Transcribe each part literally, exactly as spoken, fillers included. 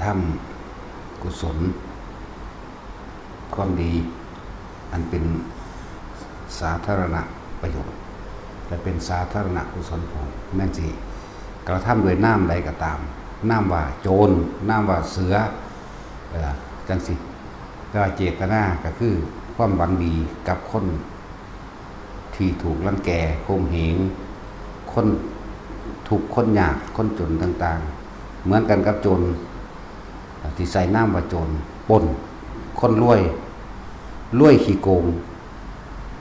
ทำกุศล ความดี อันเป็นสาธารณประโยชน์ และเป็นสาธารณกุศลผล แม่นสิกระทำด้วยนามใดก็ตาม นามว่าโจร นามว่าเสือ เอ่อ จังสิ แต่ว่าเจตนาก็คือความหวังดีกับคนที่ถูกรังแกข่มเหง คนทุกข์คนยากคนจนต่างๆ เหมือนกันกับโจร ที่ใส่นามว่าโจร ปล้นคนรวย รวยขี้โกง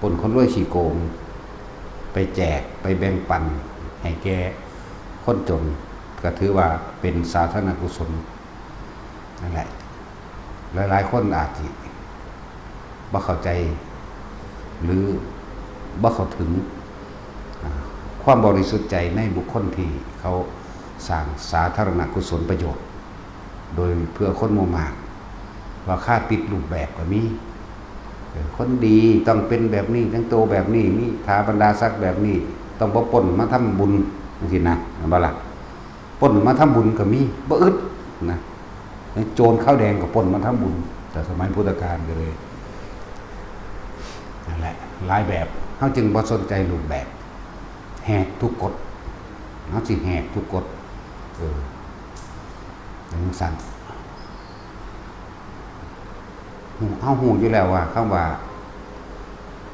ปล้นคนรวยขี้โกง ไปแจกไปแบ่งปันให้แก่คนจน ก็ถือว่าเป็นสาธารณกุศลนั่นแหละ หลายๆคนอาจสิบ่เข้าใจ หรือบ่เข้าถึง อ่า ความบริสุทธิ์ใจในบุคคลที่เขาสร้างสาธารณกุศลประโยชน์ โดยเพื่อคนหมู่มาก ว่าค่าติดรูปแบบก็มี เออ คนดีต้องเป็นแบบนี้ แต่งตัวแบบนี้ มีถาบรรดาศักดิ์แบบนี้ ต้องบ่ปล้นมาทำบุญจังซี่นะ แม่นบ่ล่ะ ปล้นมาทำบุญก็มี บ่อึดนะ โจรขาวแดงก็ปล้นมาทำบุญ แต่สมัยพุทธกาลก็เลย นั่นแหละ หลายแบบ เฮาจึงบ่สนใจรูปแบบ แหกทุกกฎ เฮาสิแหกทุกกฎ เออ จังซั่น ฮู้ เฮาฮู้อยู่แล้วว่าคำว่า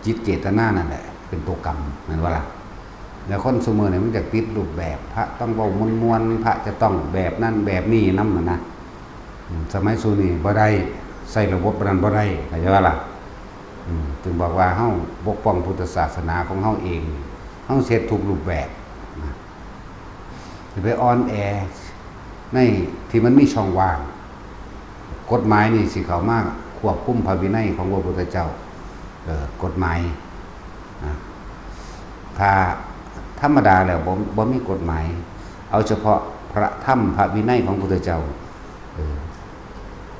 จิตเจตนานั่นแหละ เป็นตัวกรรม แม่นบ่ล่ะ แล้วคนซุมื้อนี่มันอยากติดรูปแบบ พระต้องเว้ามวนๆ พระจะต้องแบบนั้นแบบนี้นำหั้นนะ อืม สมัยซุนี้บ่ได้ ใช้ระบบนั้นบ่ได้ เข้าใจบ่ล่ะ อืม จึงบอกว่าเฮาปกป้องพุทธศาสนาของเฮาเอง เฮาเฮ็ดทุกรูปแบบนะ อย่าไปอ่อนแอในที่มันมีช่องว่าง กฎหมายนี่สิเข้ามาควบคุมพระวินัยของพระพุทธเจ้า เอ่อ กฎหมายนะ ถ้าธรรมดาแล้วบ่ บ่มีกฎหมาย เอาเฉพาะพระธรรมพระวินัยของพระพุทธเจ้า เออ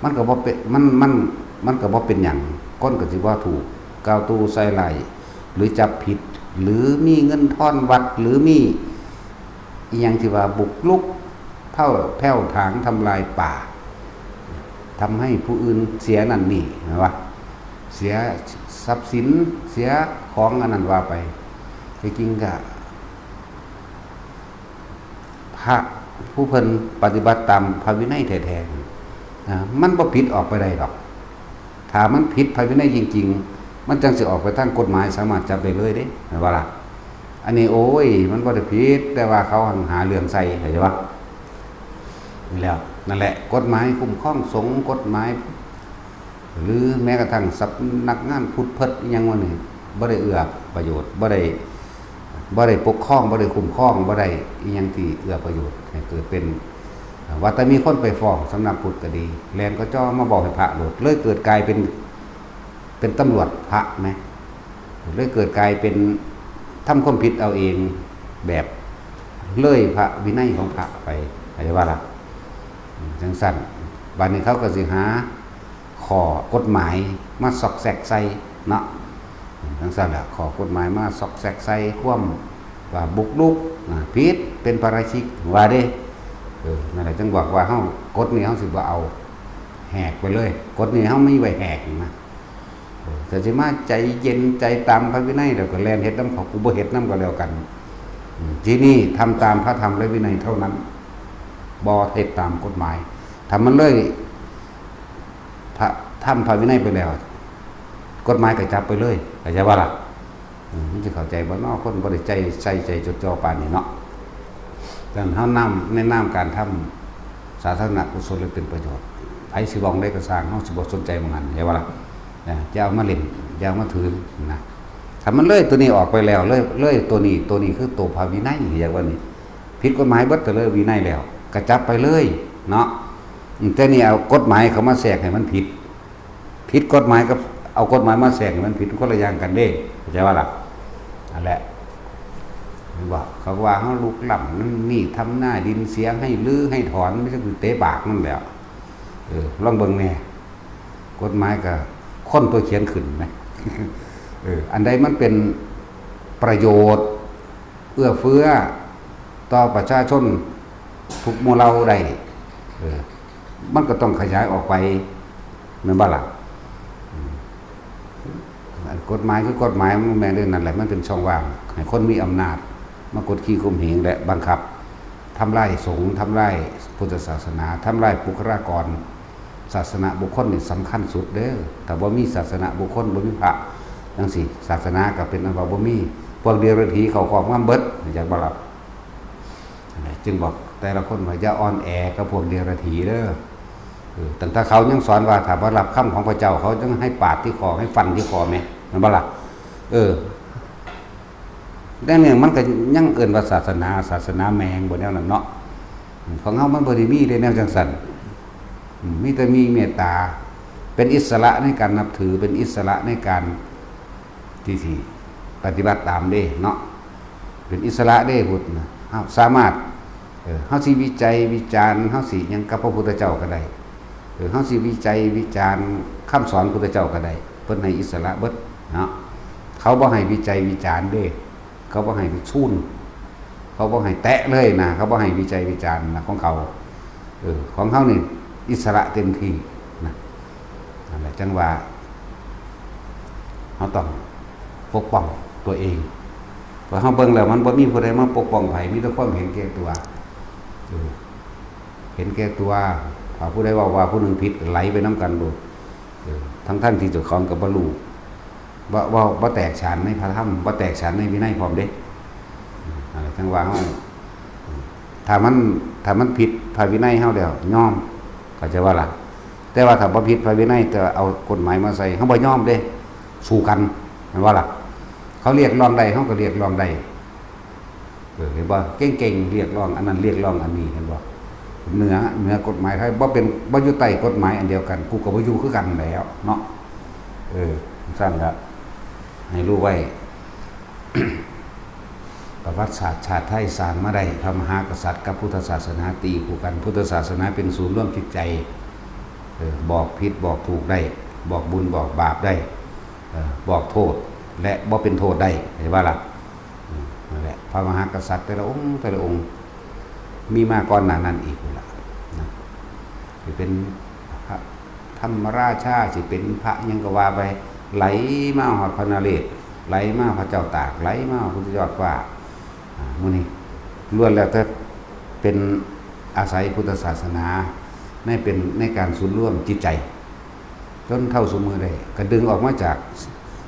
มันก็บ่เป็น มัน มัน มันก็บ่เป็นหยัง คนก็สิบ่ถูกกล่าวตู่ใส่ร้าย หรือจับผิด หรือมีเงินทอนวัด หรือมีอิหยังที่ว่าบุกรุก แผ้ว แผ้วถางทำลายป่า ทำให้ผู้อื่นเสียนั่นนี่ แม่นบ่ เสียทรัพย์สิน เสียของอันนั้นว่าไป ที่จริงก็ พระผู้เพิ่นปฏิบัติตามพระวินัยแท้ๆ นะ มันบ่ผิดออกไปได้ดอก ถ้ามันผิดพระวินัยจริงๆ มันจังสิออกไปทางกฎหมาย สามารถจับได้เลยเด้ แม่นบ่ล่ะ อันนี้ โอ้ย มันบ่ได้ผิด แต่ว่าเขาหาเรื่องใส่ เข้าใจบ่ นี่แหละ นั่นแหละ กฎหมายคุ้มครองสงฆ์ กฎหมาย หรือแม้กระทั่งสำนักงานพุทธเพิดอิหยังวะนี่ บ่ได้เอื้อประโยชน์ บ่ได้ บ่ได้ปกครอง บ่ได้คุ้มครอง บ่ได้อิหยังที่เอื้อประโยชน์ให้เกิดเป็น ว่าแต่มีคนไปฟ้องสำนักพุทธก็ดี แล่นก็จ่อมาบอกให้พระโลด เลยเกิดกลายเป็น เป็นตำรวจพระแหม เลยเกิดกลายเป็นทำความผิดเอาเอง แบบเลยพระวินัยของพระไป เข้าใจบ่ล่ะ อืม จังซั่น บัดนี้เขาก็สิหาข้อกฎหมายมาซอกแซกใส่เนาะ อืม จังซั่นล่ะ ข้อกฎหมายมาซอกแซกใส่ความว่าบุกรุก อ่า ผิด เป็นปาราชิก ว่าเด้ เออ นั่นแหละ จังบอกว่าเฮา กฎนี้เฮาสิบ่เอา แหกไปเลย กฎนี้เฮามีไว้แหกนะ เออ แต่สิมาใจเย็นใจตามพระวินัย แล้วก็แล่นเฮ็ดนำเขา กูบ่เฮ็ดนำก็แล้วกัน อืม ที่นี่ทำตามพระธรรมและวินัยเท่านั้น บ่เฮ็ดตามกฎหมาย ถ้ามันเลยพระธรรมพระวินัยไปแล้ว กฎหมายก็จับไปเลย เข้าใจบ่ล่ะ อืม มันสิเข้าใจบ่น้อ คนบ่ได้ใจใส่ใจจดจ่อปานนี้เนาะ ดังนั้นเฮานำ ในนามการทำสาธารณกุศลเลยเป็นประโยชน์ ไผสิเว้าได้ก็ซ่าง เฮาสิบ่สนใจหม่องนั้น เข้าใจบ่ล่ะ นะ อย่าเอามาเล่น อย่าเอามาถือนะ ถ้ามันเลยตัวนี้ออกไปแล้ว เลย เลยตัวนี้ ตัวนี้คือตัวพระวินัย เรียกว่านี่ ผิดกฎหมายเบิด แต่เลยวินัยแล้ว ก็จับไปเลยเนาะ อืม แต่นี่เอากฎหมายเข้ามาแทรกให้มันผิด ผิดกฎหมายกับเอากฎหมายมาแทรกให้มันผิด คนละอย่างกันเด้ เข้าใจบ่ล่ะ นั่นแหละ เห็นบ่ เขาว่าเฮาลุกล้ำนั่นนี่ ทำนาดินเสีย ให้รื้อให้ถอน ไม่ใช่คือเตะปากนั่นแหละ เออ ลองเบิ่งแหน่ กฎหมายก็คนตัวเขียนขึ้นไหม เออ อันใดมันเป็นประโยชน์ เอื้อเฟื้อต่อประชาชนทุกหมู่เหล่าได้ เออ มันก็ต้องขยายออกไป แม่นบ่ล่ะ อืม อันกฎหมายคือกฎหมาย มันแม่นเรื่องนั้นแหละ มันเป็นช่องว่าง ให้คนมีอำนาจมากดขี่ข่มเหงและบังคับ ทำลายสงฆ์ ทำลายพุทธศาสนา ทำลายบุคลากร ศาสนบุคคลนี่สำคัญสุดเด้อ ถ้าบ่มีศาสนบุคคล บ่มีพระจั่งซี้ ศาสนาก็เป็นอันว่าบ่มี พวกเดรัจฉีเข้าครอบงำเบิด จักบ่ล่ะ จึงบอกแต่ละคนว่าอย่าอ่อนแอกับพวกเดรัจฉีเด้อ เออ ตั้งแต่เขายังสอนว่าถ้าบ่รับคำของพระเจ้า เขายังให้ปาดที่คอ ให้ฟันที่คอแหม แม่นบ่ล่ะ เออ แต่เนี่ยมันก็ยังเอิ้นว่าศาสนา ศาสนาแม่งบ่แนวนั้นเนาะ อืม ของเฮามันบ่ได้มีเด้แนวจั่งซั้น อืม มีแต่มีเมตตา เป็นอิสระในการนับถือ เป็นอิสระในการที่สิปฏิบัติตามเด้เนาะ เป็นอิสระเด้พุทธนะ เฮาสามารถ เออ เฮาสิวิจัยวิจารณ์ เฮาสิหยังกับพระพุทธเจ้าก็ได้ เออ เฮาสิวิจัยวิจารณ์คำสอนพุทธเจ้าก็ได้ เพิ่นให้อิสระเบิดเนาะ เขาบ่ให้วิจัยวิจารณ์เด้ เขาบ่ให้ไปชูน เขาบ่ให้แตะเลยนะ เขาบ่ให้วิจัยวิจารณ์นะของเขา เออ ของเขานี่อิสระเต็มที่นะ นั่นแหละ จั่งว่า เฮาต้องปกป้องตัวเอง พอเฮาเบิ่งแล้วมันบ่มีผู้ใดมาปกป้องไผ มีแต่ความเห็นแก่ตัว เออ เห็นแก่ตัว ถ้าผู้ใดเว้าว่าผู้หนึ่งผิด ไหลไปนำกันโลด เออ ทั้งๆที่เจ้าของก็บ่รู้ บ่ บ่ บ่แตกฉานในพระธรรม บ่แตกฉานในวินัยพร้อมเด้ อืม นั่นแหละ จั่งว่าเฮา อืม ถ้ามัน ถ้ามันผิดพระวินัยเฮาแล้ว ยอม เข้าใจบ่ล่ะ แต่ว่าถ้าบ่ผิดพระวินัย แต่เอากฎหมายมาใส่ เฮาบ่ยอมเด้ สู้กัน แม่นบ่ล่ะ เขาเรียกร้องได้ เฮาก็เรียกร้องได้ เออ เห็นบ่ เก่งๆ เรียกร้องอันนั้น เรียกร้องอันนี้ เห็นบ่ เหนือ เหนือกฎหมายไทย บ่เป็น บ่อยู่ใต้กฎหมายอันเดียวกัน กูก็บ่อยู่คือกันแหล้วเนาะ เออ ซั่นละ ให้รู้ไว้ ประวัติศาสตร์ชาติไทยสร้างมาได้ พระมหากษัตริย์กับพุทธศาสนาตีคู่กัน พุทธศาสนาเป็นศูนย์รวมจิตใจ เออ บอกผิดบอกถูกได้ บอกบุญบอกบาปได้ เออ บอกโทษและบ่เป็นโทษได้ เห็นบ่ล่ะ อืม นั่นแหละ พระมหากษัตริย์แต่ละองค์ แต่ละองค์ มีมาก่อนหน้านั้นอีกพู้นล่ะ นะ สิเป็นพระธรรมราชา สิเป็นพระหยังก็ว่าไป ไหลมาฮอดพระนเรศ ไหลมาพระเจ้าตาก ไหลมาพุทธยอดฟ้า อ่า มื้อนี้ล้วนแล้วแต่เป็นอาศัยพุทธศาสนา ในเป็น ในการศูนย์รวมจิตใจ จนเท่าซุมื้อได้ ก็ดึงออกมาจาก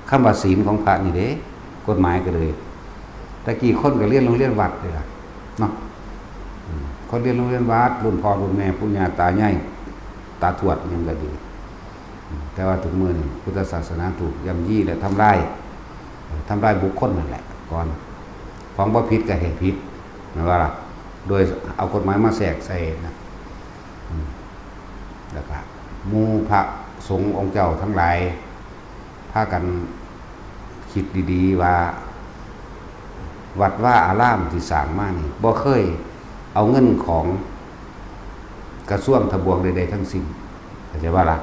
คำว่าศีลของพระนี่เด้ กฎหมายก็เลย แต่กี้คนก็เรียนโรงเรียนวัดเด้ล่ะ เนาะ อืม คนเรียนโรงเรียนวัด รุ่นพ่อรุ่นแม่ ปู่ย่าตายาย ตาทวดหยังก็ดี อืม แต่ว่าทุกมื้อนี้พุทธศาสนาถูกย่ำยีและทำลาย เอ่อ ทำลายบุคคลนั่นแหละก่อน ของบ่ผิดก็ให้ผิด แม่นบ่ล่ะ โดยเอากฎหมายมาแทรกใส่นะ อืม แล้วก็หมู่พระสงฆ์องค์เจ้าทั้งหลาย พากันคิดดีๆว่า วัดวาอารามที่สร้างมานี่ บ่เคยเอาเงินของกระทรวงทบวงใดๆทั้งสิ้น เข้าใจบ่ล่ะ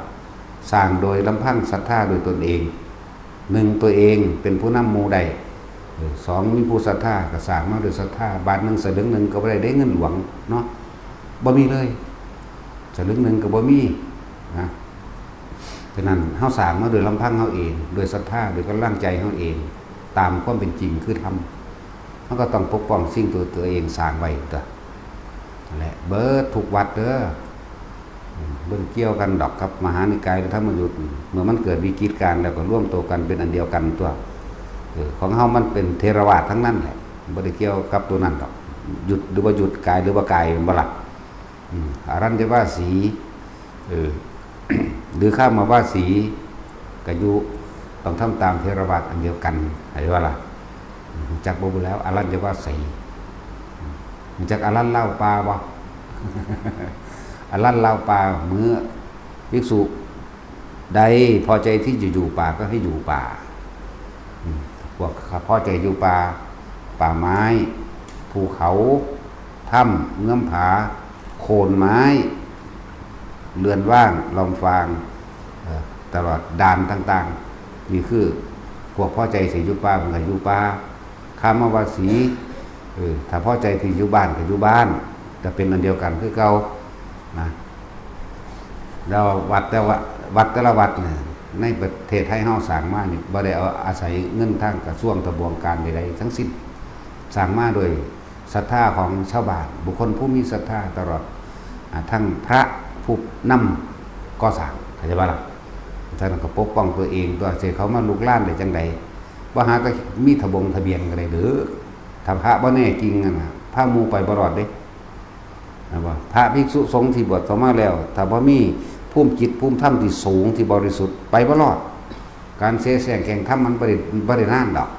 สร้างโดยลำพังศรัทธาโดยตนเอง หนึ่ง ตัวเองเป็นผู้นำหมู่ได้ เออ สอง มีผู้ศรัทธาก็สร้างมาด้วยศรัทธา บาทหนึ่งสลึงหนึ่งก็บ่ได้ ได้เงินหลวงเนาะ บ่มีเลย สลึงหนึ่งก็บ่มีนะ ฉะนั้นเฮาสร้างมาด้วยลำพังเฮาเอง ด้วยศรัทธา ด้วยกำลังใจเฮาเอง ตามความเป็นจริงคือธรรม เฮาก็ต้องปกป้องสิ่งตัวตัวเองสร้างไว้ตั๊ว นั่นแหละ เบิดทุกวัดเด้อ อืม บ่ได้เกี่ยวกันดอกกับมหานิกายหรือธรรมยุต เมื่อมันเกิดวิกฤตการณ์แล้วก็รวมตัวกันเป็นอันเดียวกันตั๊ว เออ ของเฮามันเป็นเถรวาททั้งนั้นแหละ บ่ได้เกี่ยวกับตัวนั้นดอก หยุดหรือบ่หยุด กายหรือบ่กาย แม่นบ่ล่ะ อืม อรัญญวาสี เออ หรือคามวาสี ก็อยู่ ต้องทำตามเถรวาทอันเดียวกัน เข้าใจบ่ล่ะ อืม รู้จักบ่บุแล้ว อรัญญวาสี อืม รู้จักอรัญลาวป่าบ่ อรัญลาวป่า เมื่อภิกษุใดพอใจที่จะอยู่ป่าก็ให้อยู่ป่า อืม พวกข้าพอใจอยู่ป่า ป่าไม้ ภูเขา ถ้ำ เงื้อมผา โคนไม้ เรือนว่าง ลอมฟาง เอ่อ ตลอดด่านต่างๆ นี่คือพวกพอใจสิอยู่ป่า เพิ่นก็อยู่ป่า คามวาสี เออ ถ้าพอใจที่อยู่บ้านก็อยู่บ้าน ก็เป็นอันเดียวกันคือเก่า นะ แล้ววัดแต่ว่าวัดแต่ละวัดเนี่ยในประเทศไทยเฮาสร้างมานี่บ่ได้เอาอาศัยเงินทางกระทรวงทบวงการใดๆทั้งสิ้น สร้างมาโดยศรัทธาของชาวบ้าน บุคคลผู้มีศรัทธาตลอด อ่า ทั้งพระผู้นำก่อสร้าง เข้าใจบ่ล่ะ? ฉะนั้นก็ปกป้องตัวเองตัว สิเขามาลุกลานได้จั่งใด บ่หาแต่มีทะบงทะเบียนก็ได้เด้อ ถ้าพระบ่แน่จริงนั่นน่ะ พาหมู่ไปบ่รอดเด้ นะว่า พระภิกษุสงฆ์ที่บวชเข้ามาแล้ว ถ้าบ่มีภูมิจิตภูมิธรรมที่สูงที่บริสุทธิ์ ไปบ่รอด การเสแสร้งแข่งธรรมมันบ่ได้ บ่ได้นานดอก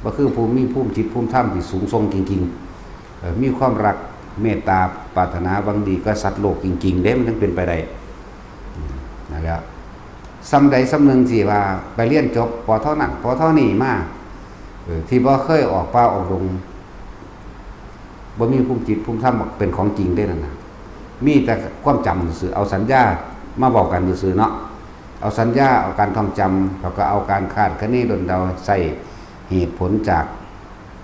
บ่คือผู้มีภูมิจิตภูมิธรรมที่สูงส่งจริงๆ เอ่อ มีความรักเมตตาปรารถนาหวังดีกับสัตว์โลกจริงๆ เด้ มันถึงเป็นไปได้ อืม นั่นแหละ ส่ำใดส่ำหนึ่งสิว่าไปเรียนจบ ป.เท่านั้น ป.เท่านี้มา เออ ที่บ่เคยออกป่าออกดง บ่มีภูมิจิตภูมิธรรมเป็นของจริงเด้นั่นน่ะ มีแต่ความจำซื่อ เอาสัญญามาเว้ากันซื่อเนาะ เอาสัญญา เอาการท่องจำ แล้วก็เอาการคาดคะเนดลเดา ใส่เหตุผลจาก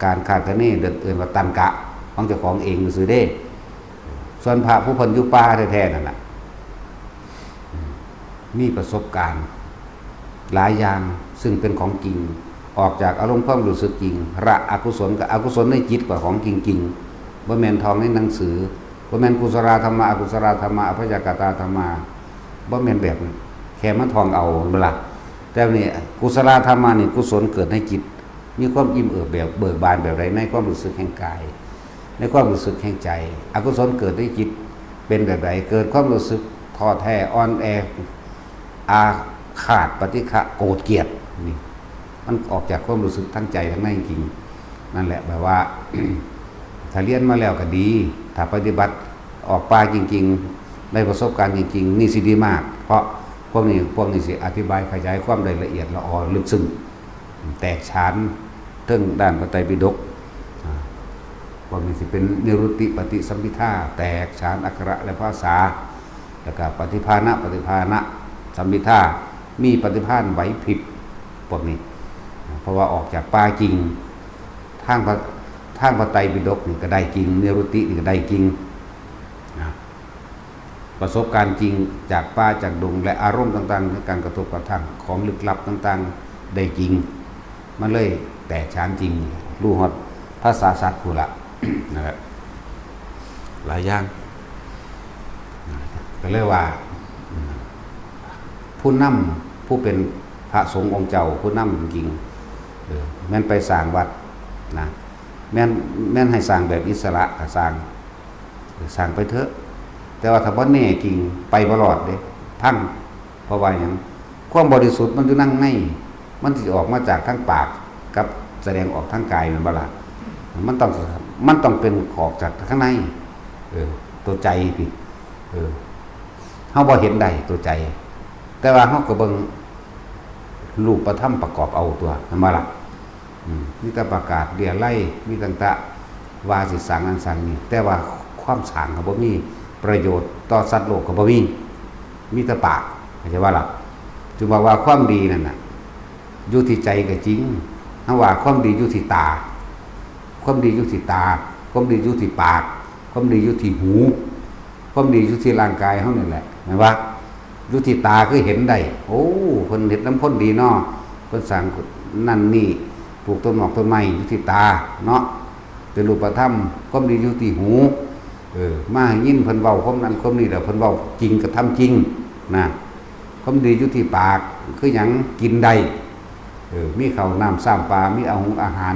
การคาดคะเน เอิ้นว่าตัรกะของเจ้าของเองซื่อเด้ ส่วนพระผู้เพิ่นอยู่ป่าแท้ๆนั่นน่ะ มีประสบการณ์หลายอย่างซึ่งเป็นของจริง ออกจากอารมณ์ความรู้สึกจริง ละอกุศลกับอกุศลในจิตกว่าของจริงๆ บ่แม่นท่องในหนังสือ บ่แม่นกุศลาธรรมะ อกุศลาธรรมะ อัพยากตาธรรมะ บ่แม่นแบบนั้น แค่มาท่องเอาเวลา แต่นี่กุศลาธรรมะนี่กุศลเกิดในจิต มีความอิ่มเอิบแบบเบิกบานแบบใด ในความรู้สึกแห่งกาย ในความรู้สึกแห่งใจ อกุศลเกิดในจิตเป็นแบบใด เกิดความรู้สึกท้อแท้อ่อนแอ อาฆาตปฏิฆะโกรธเกลียด นี่ มันออกจากความรู้สึกทั้งใจทั้งในจริงๆ นั่นแหละแบบว่า ถ้าเรียนมาแล้วก็ดี ถ้าปฏิบัติออกป่าจริงๆ ได้ประสบการณ์จริงๆ นี่สิดีมาก เพราะพวกนี้ พวกนี้สิอธิบายขยายความได้ละเอียดละออลึกซึ้ง แตกฉานเทิงด้านพระไตรปิฎก อ่า พวกนี้สิเป็นนิรุตติปฏิสัมภิทา แตกฉานอักขระและภาษา แล้วก็ปฏิภาณะ ปฏิภาณะสัมภิทา มีปฏิภาณไหวพริบ พวกนี้ เพราะว่าออกจากป่าจริง ทางพระ ทางพระไตรปิฎกนี่ก็ได้จริง นิรุตตินี่ก็ได้จริง นะ ประสบการณ์จริงจากป่าจากดง และอารมณ์ต่างๆ ในการกระทบกระทั่งของลึกลับต่างๆ ได้จริง มันเลยแตกฉานจริง รู้ฮอดภาษาสัตว์พู้นละ นะครับ หลายอย่าง ก็เลยว่า ผู้นำ ผู้เป็นพระสงฆ์องค์เจ้า ผู้นำจริงๆ เออ แม่นไปสร้างวัดนะ แม่น แม่นให้สร้างแบบอิสระก็สร้าง สร้างไปเถอะ แต่ว่าถ้าบ่แน่จริง ไปบ่รอดเด้ พัง เพราะว่าหยัง ความบริสุทธิ์มันอยู่นั่งใน มันสิออกมาจากทางปากกับแสดงออกทางกายแม่นบ่ล่ะ มันต้อง มันต้องเป็นออกจากข้างใน เออ ตัวใจพี้ เออ เฮาบ่เห็นได้ตัวใจ แต่ว่าเฮาก็เบิ่งรูปธรรมประกอบเอาตัว แม่นบ่ล่ะ อืม มีแต่ประกาศเรียลัย มีตั้งแต่ว่าสิสร้างอันสร้างนี้ แต่ว่าความสร้างก็บ่มีประโยชน์ต่อสัตว์โลกก็บ่มี มีแต่ปาก เข้าใจบ่ล่ะ จึงบอกว่าความดีนั่นน่ะ อยู่ที่ใจก็จริง เฮาว่าความดีอยู่ที่ตา ความดีอยู่ที่ตา ความดีอยู่ที่ปาก ความดีอยู่ที่หู ความดีอยู่ที่ร่างกายเฮานี่แหละ แม่นบ่ อยู่ที่ตาคือเห็นได้ โอ้ เพิ่นเฮ็ดนำคนดีเนาะ เพิ่นสร้างนั่นนี่ ปลูกต้นหมากต้นไม้ อยู่ที่ตาเนาะ เป็นรูปธรรม ความดีอยู่ที่หู เออ มาให้ยินเพิ่นเว้าความนั้นความนี้ แล้วเพิ่นเว้าจริงกระทำจริงนะ ความดีอยู่ที่ปาก คือหยัง กินได้ เออ มีข้าวน้ำซ้ำปลา มีอาหงอาหาร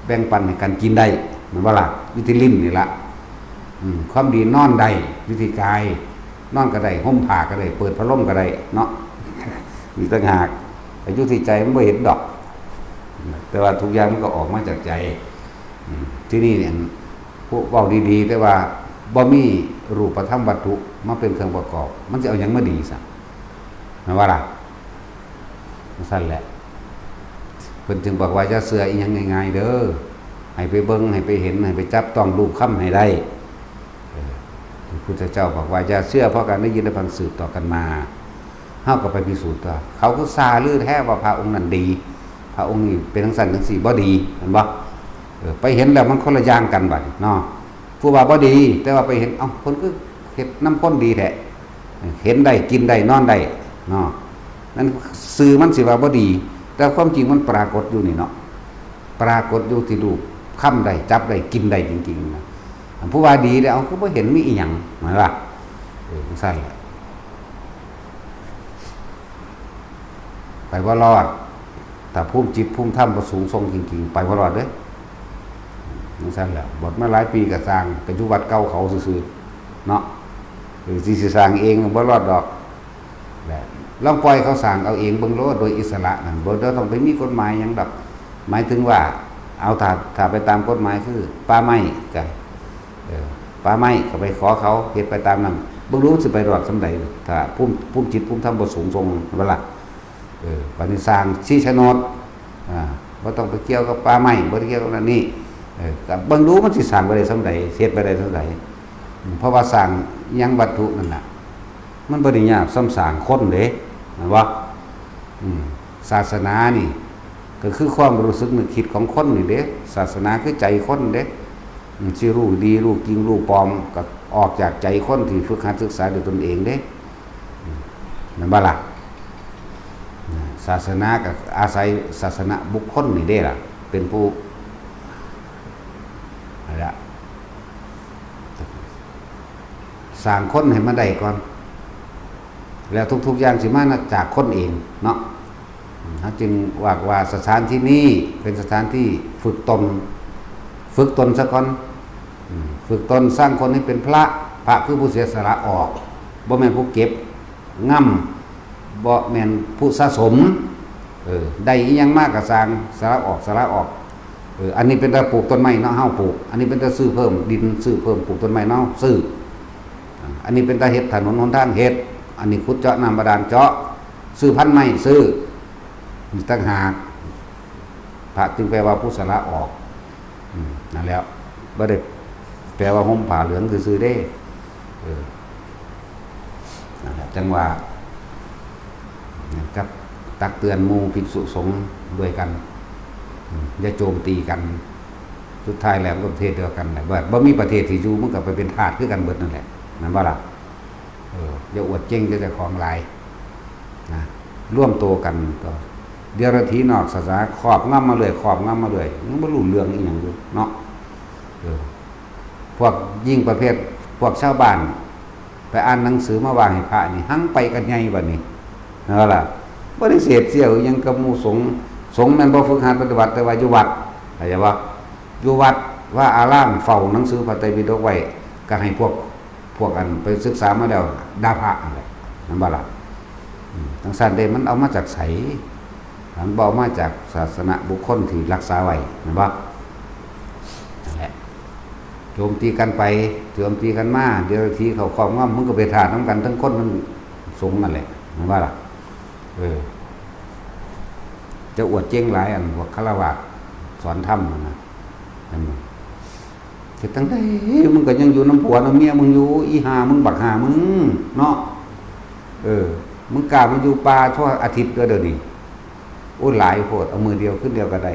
แบ่งปันให้กันกินได้ แม่นบ่ล่ะ อยู่ที่ลิ้นนี่ละ อืม ความดีนอนได้ อยู่ที่กาย นอนก็ได้ ห่มผ้าก็ได้ เปิดพัดลมก็ได้เนาะ มีต่างหาก แต่อยู่ที่ใจมันบ่เห็นดอก แต่ว่าทุกอย่างมันก็ออกมาจากใจ อืม ที่นี่เนี่ย พวกเว้าดีๆ แต่ว่าบ่มีรูปธรรมวัตถุมาเป็นเครื่องประกอบ มันสิเอาหยังมาดีซะ แม่นบ่ล่ะ จั่งซั้นแหละ เพิ่นจึงบอกว่าอย่าเชื่ออีหยังง่ายๆ เด้อ ให้ไปเบิ่ง ให้ไปเห็น ให้ไปจับต้องรูปคำให้ได้ เออ พระพุทธเจ้าบอกว่าอย่าเชื่อเพราะการได้ยินได้ฟังสืบต่อกันมา เฮาก็ไปพิสูจน์ตัว เขาคือซาลือแท้ว่าพระองค์นั้นดี พระองค์นี้เป็นจั่งซั้นจั่งซี้ บ่ดี แม่นบ่ เออ ไปเห็นแล้วมันคนละอย่างกันบัดนี้เนาะ ผู้ว่าบ่ดี แต่ว่าไปเห็น เอ้า เพิ่นคือเฮ็ดนำคนดีแท้ เห็นได้ กินได้ นอนได้เนาะ นั่นซื่อมันสิว่าบ่ดี แต่ความจริงมันปรากฏอยู่นี่เนาะ ปรากฏอยู่ที่รูป คำได้ จับได้ กินได้จริงๆนะ ผู้ว่าดีแล้ว เอ้า คือบ่เห็นมีอีหยัง แม่นบ่ล่ะ เออ จั่งซั่นแหละ ไปบ่รอด ถ้าภูมิจิตภูมิธรรมบ่สูงส่งจริงๆ ไปบ่รอดเด้ จั่งซั่นแหละ บวชมาหลายปีก็สร้าง ก็อยู่วัดเก่าเขาซื่อๆ เนาะ เออ สิ สิสร้างเองบ่รอดดอก แหละ ลองปล่อยเขาสร้างเอาเองเบิ่งโลด โดยอิสระนั่น บ่ต้องไปมีกฎหมายหยังดอก หมายถึงว่า เอา ถ้า ถ้าไปตามกฎหมายคือป่าไม้ก็ เออ ป่าไม้ก็ไปขอเขา เฮ็ดไปตามนั้น เบิ่งดูมันสิไปรอดส่ำใด ถ้าภูมิ ภูมิจิตภูมิธรรมบ่สูงส่ง แม่นบ่ล่ะ เออ บัดนี้สร้างที่โฉนด อ่า บ่ต้องไปเกี่ยวกับป่าไม้ บ่ได้เกี่ยวกับนั่นนี่ เออ ก็เบิ่งดูมันสิสร้างไปได้ส่ำใด เฮ็ดไปได้ส่ำใด อืม เพราะว่าสร้างหยังวัตถุนั่นน่ะ มันบ่ได้ยากส่ำสร้างคนเด้ แม่นบ่ อืม ศาสนานี่ ก็คือความรู้สึกนึกคิดของคนนี่เด้ ศาสนาคือใจคนเด้ อืม สิรู้ดี รู้จริง รู้ปลอม ก็ออกจากใจคนที่ฝึกหัดศึกษาด้วยตนเองเด้ อืม แม่นบ่ล่ะ ศาสนาก็อาศัยศาสนบุคคลนี่เด้ล่ะ เป็นผู้ นั่นล่ะ สร้างคนให้มาได้ก่อน แล้วทุกๆอย่างสิมาจากคนเองเนาะ อืม เฮาจึงว่า ว่าสถานที่นี้เป็นสถานที่ฝึกตน ฝึกตนซะก่อน อืม ฝึกตนสร้างคนให้เป็นพระ พระคือผู้เสียสละออก บ่แม่นผู้เก็บงำ บ่แม่นผู้สะสม เออ ได้อิหยังมาก็สร้าง สละออก สละออก เออ อันนี้เป็นตาปลูกต้นไม้เนาะ เฮาปลูก อันนี้เป็นตาซื้อเพิ่มดิน ซื้อเพิ่มปลูกต้นไม้เนาะ ซื้อ อ่า อันนี้เป็นตาเฮ็ดถนนหนทาง เฮ็ด อันนี้ขุดเจาะน้ำบาดาล เจาะ ซื้อพันธุ์ไม้ ซื้อ นี่ต่างหาก พระจึงแปลว่าผู้สละออก อืม นั่นแหละ บ่ได้แปลว่าห่มผ้าเหลืองซื่อๆเด้ เออ นั่นแหละ จั่งว่า กับตักเตือนหมู่ภิกษุสงฆ์ด้วยกัน อืม อย่าโจมตีกัน สุดท้ายแล้วมันก็ประเทศเดียวกันแหละ บ่ บ่มีประเทศที่อยู่ มันก็ไปเป็นทาสคือกันเบิดนั่นแหละ แม่นบ่ล่ะ เออ อย่าอวดเจ๋งเจ้าของหลาย นะ รวมตัวกันก็ เดียรถีนอกศาสนา ครอบงำมาเรื่อย ครอบงำมาเรื่อย ยังบ่รู้เรื่องอีหยังอยู่เนาะ เออ พวกยิ่งประเภท พวกชาวบ้าน ไปอ่านหนังสือมาว่าให้พระนี่ หังไปกันใหญ่บัดนี้ นั่นล่ะ บ่ได้เสพเสี่ยวอิหยังกับหมู่สงฆ์ สงฆ์แม่นบ่ฝึกหัดปฏิบัติ แต่ว่าอยู่วัด เข้าใจบ่ อยู่วัดว่าอารามเฝ้าหนังสือพระไตรปิฎกไว้ ก็ให้พวก พวกอันไปศึกษามาแล้วด่าพระนั่นแหละ แม่นบ่ล่ะ อืม จั่งซั่นเด้ มันเอามาจากไส มันบ่เอามาจากศาสนบุคคลที่รักษาไว้ แม่นบ่ นั่นแหละ โจมตีกันไป โจมตีกันมา เดียรถีเขาครอบงำ มึงก็ไปทาสนำกันทั้งคนทั้งสงฆ์นั่นแหละ แม่นบ่ล่ะ เออ จะอวดเจ๋งหลาย อันพวกฆราวาสสอนธรรมนั่นน่ะ แม่นบ่ เฮ็ดจั่งใด มึงก็ยังอยู่นำผัวนำเมียมึงอยู่ อีห่ามึง บักห่ามึง เนาะ เออ มึงกล้ามาอยู่ป่าทั่วอาทิตย์ก็เดี๋ยวนี้ โอ้ย หลายโพด เอามื้อเดียวคืนเดียวก็ได้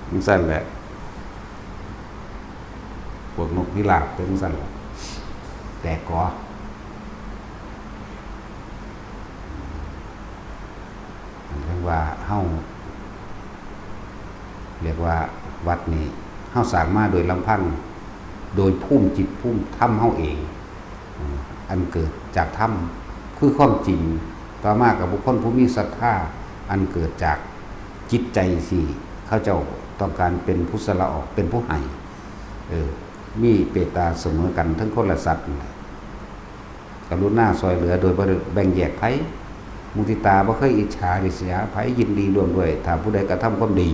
จั่งซั่นแหละ พวกนกพิราบเป็นจั่งซั่นแหละ แตกกอ เรียกว่าเฮา เรียกว่าวัดนี้ เฮาสร้างมาโดยลำพัง โดยภูมิจิตภูมิธรรมเฮาเอง อันเกิดจากธรรม คือความจริง ต่อมากับบุคคลผู้มีศรัทธา อันเกิดจากจิตใจที่เขาเจ้าต้องการเป็นผู้สละออก เป็นผู้ให้ เออ มีเมตตาเสมอกันทั้งคนและสัตว์นั่นแหละ กรุณาช่วยเหลือโดยบ่ได้แบ่งแยกไผ มุทิตาบ่เคยอิจฉาริษยาไผ ยินดีร่วมด้วย ถ้าผู้ใดกระทำความดี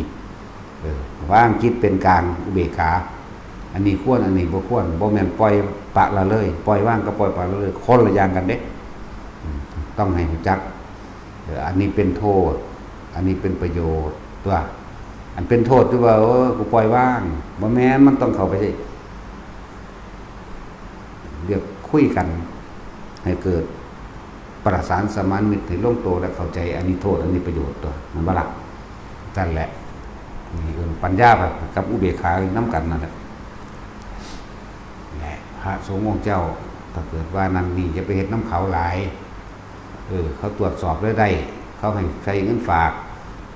เออ วางจิตเป็นกลาง อุเบกขา อันนี้ควร อันนี้บ่ควร บ่แม่นปล่อยปละละเลย ปล่อยวางกับปล่อยปละละเลย คนละอย่างกันเด้ อืม ต้องให้รู้จัก เออ อันนี้เป็นโทษ อันนี้เป็นประโยชน์ ตัว อันเป็นโทษที่ว่า เออ กูปล่อยวาง บ่แม่น มันต้องเข้าไป เรียกคุยกัน ให้เกิดประสานสมานมิตร ให้ลงตัวและเข้าใจ อันนี้โทษ อันนี้ประโยชน์ ตัว แม่นบ่ล่ะ นั่นแหละ นี่เอิ้นปัญญากับอุเบกขานำกันนั่นแหละ แหละ พระสงฆ์องค์เจ้า ถ้าเกิดว่านั่นนี่อย่าไปเฮ็ดนำเขาหลาย เออ เขาตรวจสอบรายได้ เขาให้ใส่เงินฝาก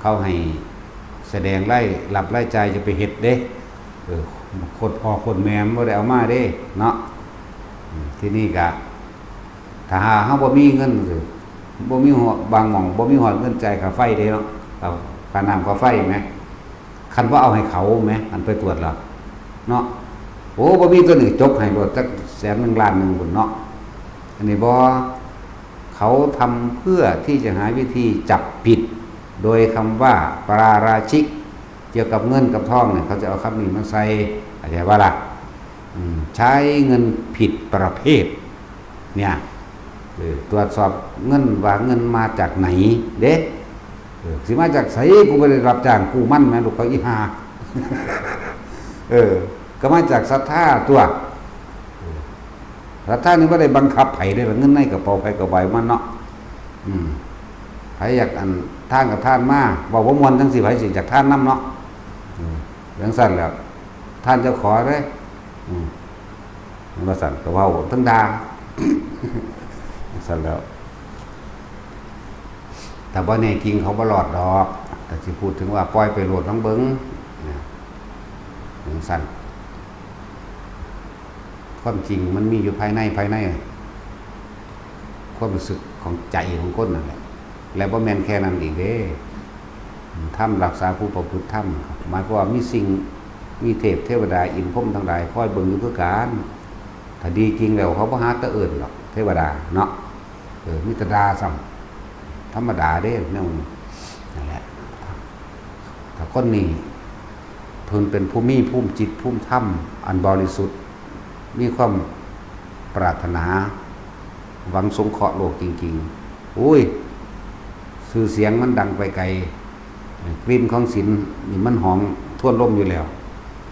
เขาให้แสดงรายรับรายจ่าย อย่าไปเฮ็ดเด้ เออ โคตรพ่อโคตรแม่มันบ่ได้เอามาเด้ เนาะ อืม ทีนี้ก็ ถ้าหาเฮาบ่มีเงิน บ่มีฮอด บางหม่องบ่มีฮอดเงินจ่ายค่าไฟเด้เนาะ เอาค่าน้ำค่าไฟแหม คันบ่เอาให้เขาแหม อันไปตรวจแล้ว เนาะ โอ้ บ่มีตัวนี้จกให้โลดจักแสนหนึ่งล้านหนึ่งพุ้นเนาะ อันนี้บ่ เขาทำเพื่อที่จะหาวิธีจับผิด โดยคำว่าปาราชิก เกี่ยวกับเงินกับทองเนี่ย เขาจะเอาคำนี้มาใส่ เข้าใจบ่ล่ะ อืม ใช้เงินผิดประเภท เนี่ย เออ ตรวจสอบเงินว่าเงินมาจากไหนเด้ เออ สิมาจากไส กูบ่ได้รับจ้างกู้มันแหม ลูกเขาอีห่า เออ ก็มาจากศรัทธาตั๊ว เออ ศรัทธานี่บ่ได้บังคับไผเด้ล่ะ เงินในกระเป๋าไผกระเป๋ามันเนาะ อืม ไผอยากอันทานก็ทานมา เว้าบ่ม่วนจั่งซี้ ไผสิอยากทานนำเนาะ อืม จั่งซั้นแหล้ว ทานเจ้าขอเด้ อืม ว่าซั่นก็เว้าทั้งด่า ซั่นแหล้ว แต่บ่แน่จริงเขาบ่รอดดอก แต่สิพูดถึงว่าปล่อยไปโลดลองเบิ่ง นะ จั่งซั้น ความจริงมันมีอยู่ภายใน ภายใน ความรู้สึกของใจของคนนั่นแหละ และบ่แม่นแค่นั้นอีกเด้ ธรรมรักษาผู้ประพฤติธรรม หมายความว่ามีสิ่ง มีเทพเทวดาอินทร์พรหมทั้งหลายคอยเบิ่งอยู่คือกัน ถ้าดีจริงแล้วเขาบ่หาแต่เอิ้นดอก เทวดาเนาะ เออ มีแต่ด่าซ้ำ ธรรมดาเด้ แนวนี้ นั่นแหละ ถ้าคนนี้เพิ่นเป็นผู้มีภูมิจิตภูมิธรรมอันบริสุทธิ์ มีความปรารถนาหวังสงเคราะห์โลกจริงๆ โอ้ย ชื่อเสียงมันดังไปไกล กลิ่นของศีลนี่มันหอมทวนลมอยู่แล้ว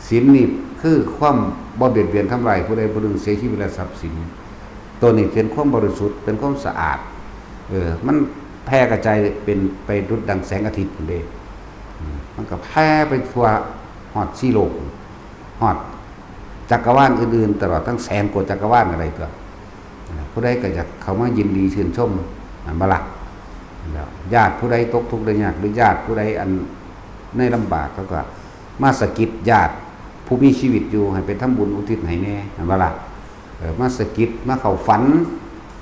ศีลนี่คือความบ่เบียดเบียนทำร้ายผู้ใดผู้หนึ่งเสียชีวิตและทรัพย์สิน ตัวนี้เป็นความบริสุทธิ์ เป็นความสะอาด เออ มันแผ่กระจายเป็นไปดุจดังแสงอาทิตย์พู้นเด้ อืม มันก็แผ่ไปทั่วฮอดสี่โลก ฮอดจักรวาลอื่นๆ ตลอดทั้งแสนกว่าจักรวาลอะไรตัว ผู้ใดก็อยากเข้ามายินดีชื่นชม อันบ่ล่ะ แล้วญาติผู้ใดตกทุกข์ได้ยาก หรือญาติผู้ใดอันในลำบาก เขาก็มาสะกิดญาติผู้มีชีวิตอยู่ให้ไปทำบุญอุทิศให้แหน่ อันบ่ล่ะ เออ มาสะกิด มาเข้าฝัน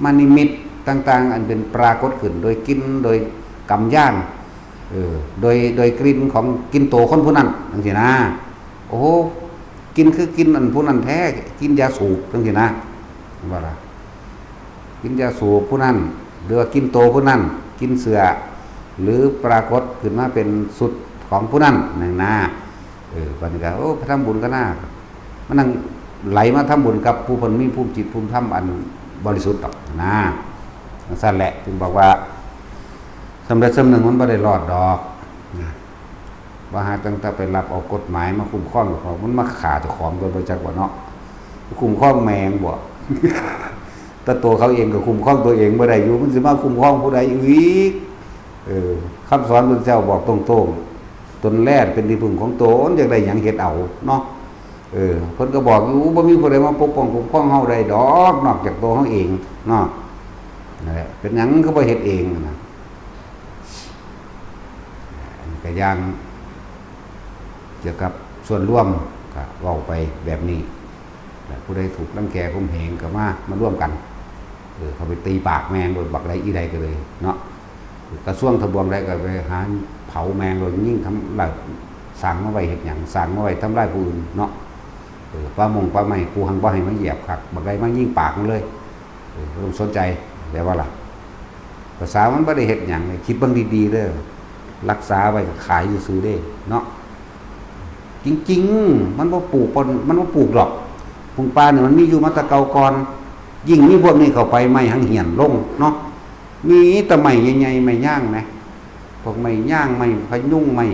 มานิมิตต่างๆ อันเป็นปรากฏขึ้นโดยกลิ่น โดยกำยาน เออ โดย โดยกลิ่นของกลิ่นโตคนผู้นั้นจั่งซี้นะ โอ้โห กลิ่นคือกลิ่นอันผู้นั้นแท้ กลิ่นยาสูบจั่งซี้นะ ว่าล่ะ กลิ่นยาสูบผู้นั้น หรือว่ากลิ่นโตผู้นั้น กลิ่นเสื้อ หรือปรากฏขึ้นมาเป็นสุดของผู้นั้นนั่นนะ เออ บัดนี้ก็ โอ้ ไปทำบุญก็น่า มันนั่งไหลมาทำบุญกับผู้เพิ่นมีภูมิจิตภูมิธรรมอันบริสุทธิ์ดอกนะ จั่งซั้นแหละ จึงบอกว่า สำเร็จสำนึกมันบ่ได้รอดดอกนะ ว่าหาตั้งแต่ไปรับเอากฎหมายมาคุ้มครองเจ้าของ มันมาฆ่าเจ้าของโดยบ่จักว่าเนาะ คุ้มครองแม่งบ่ แต่ตัวเขาเองก็คุ้มครองตัวเองบ่ได้อยู่ มันสิมาคุ้มครองผู้ใดอีก เออ คำสอนพระเจ้าบอกตรงๆ ตนแลเป็นที่พึ่งของตน อยากได้หยังเฮ็ดเอาเนาะ เออ เพิ่นก็บอกอยู่ บ่มีผู้ใดมาปกป้องคุ้มครองเฮาได้ดอก นอกจากตัวเฮาเองเนาะ นั่นแหละ เป็นหยังคือบ่เฮ็ดเองนะ อันนี้ก็อย่างเกี่ยวกับส่วนรวมก็เว้าไปแบบนี้ และผู้ใดถูกรังแกข่มเหงก็มา มาร่วมกัน เออ เขาไปตีปากแม่งโลด บักใดอีใดก็เลยเนาะ กระทรวงทบวงใดก็ไปหาเผาแม่งโลด ยิ่งทำลาย สร้างมาไว้เฮ็ดหยัง สร้างมาไว้ทำลายผู้อื่นเนาะ เออ ป่ามงป่าไม้ กูหังบ่ให้มาเหยียบคัก บักใดมายิงปากมันเลย เออ บ่ต้องสนใจ แต่ว่าล่ะ ภาษามันบ่ได้เฮ็ดหยังเลย คิดเบิ่งดีๆเด้อ รักษาไว้ก็ขายซื่อๆเด้เนาะ จริงๆ มันบ่ปลูก มันบ่ปลูกดอก พุงป่านี่มันมีอยู่มาแต่เก่าก่อน ยิ่งมีพวกนี้เข้าไป ไม้หังเหี่ยนลงเนาะ มีแต่ไม้ใหญ่ๆ ไม้ย่างนะ พวกไม้ย่าง ไม้พะยุง ไม้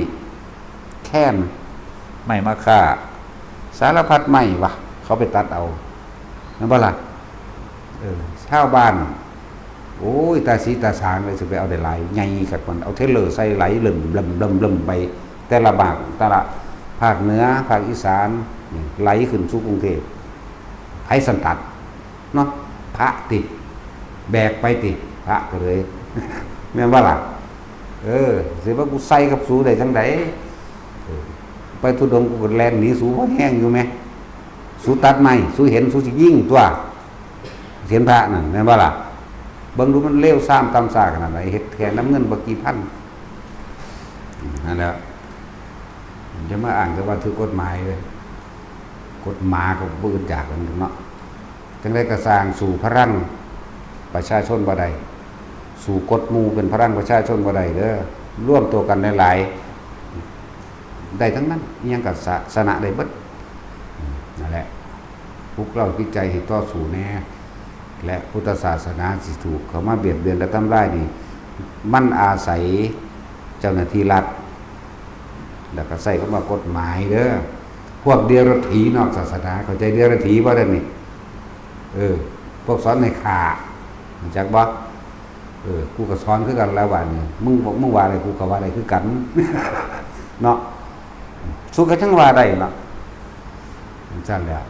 แคน ไม้มะค่า สารพัดไม้วะ เขาไปตัดเอา แม่นบ่ล่ะ เออ ชาวบ้าน โอ้ย ตาสีตาสางเลย สิไปเอาได้หลาย ใหญ่คักปาน เอาเทรลเลอร์ใส่ไหลเริ่ม เริ่ม เริ่ม เริ่มไป แต่ละภาค แต่ละภาคเหนือ ภาคอีสาน นี่ ไหลขึ้นสู่กรุงเทพฯ ไผสั่นตัด เนาะ พระติ แบกไปติ พระก็เลย แม่นบ่ล่ะ เออ สิว่ากูใส่กับสูได้จังใด เออ ไปธุดงค์กูก็แล่นหนีสู บ่แฮงอยู่แหม สูตัดไม้ สูเห็น สูสิยิงตัว เห็นพระนั่น แม่นบ่ล่ะ เบิ่งดูมันเลวซามต่ำซาขนาดไหน เฮ็ดแค่น้ำเงินบ่กี่พัน อืม นั่นแหละ อย่ามาอ้างแต่ว่าถือกฎหมายเลย กฎหมาก็บ่อึดอยากกันเนาะ จังใดก็สร้างสู้พลังประชาชนบ่ได้ สู้กฎหมู่เป็นพลังประชาชนบ่ได้เด้อ รวมตัวกันหลายๆ ได้ทั้งนั้น อิหยังก็สะ ชนะได้เบิด อืม นั่นแหละ ปลุกเร้าจิตใจให้ต่อสู้แหน่ และพุทธศาสนาสิถูกเข้ามาเบียดเบียนและทำลายนี่ มันอาศัยเจ้าหน้าที่รัฐ แล้วก็ใช้คำว่ากฎหมายเด้อ พวกเดรัจฉีนอกศาสนา เข้าใจเดรัจฉีบ่เด้อนี่ เออ พวกสอนให้ฆ่า รู้จักบ่ เออ กูก็สอนคือกันแล้วว่านี่ มึง มึงว่าอะไร กูก็ว่าอะไรคือกัน เนาะ สูก็จั่งว่าได้เนาะ จั่งซั้นแหล้ว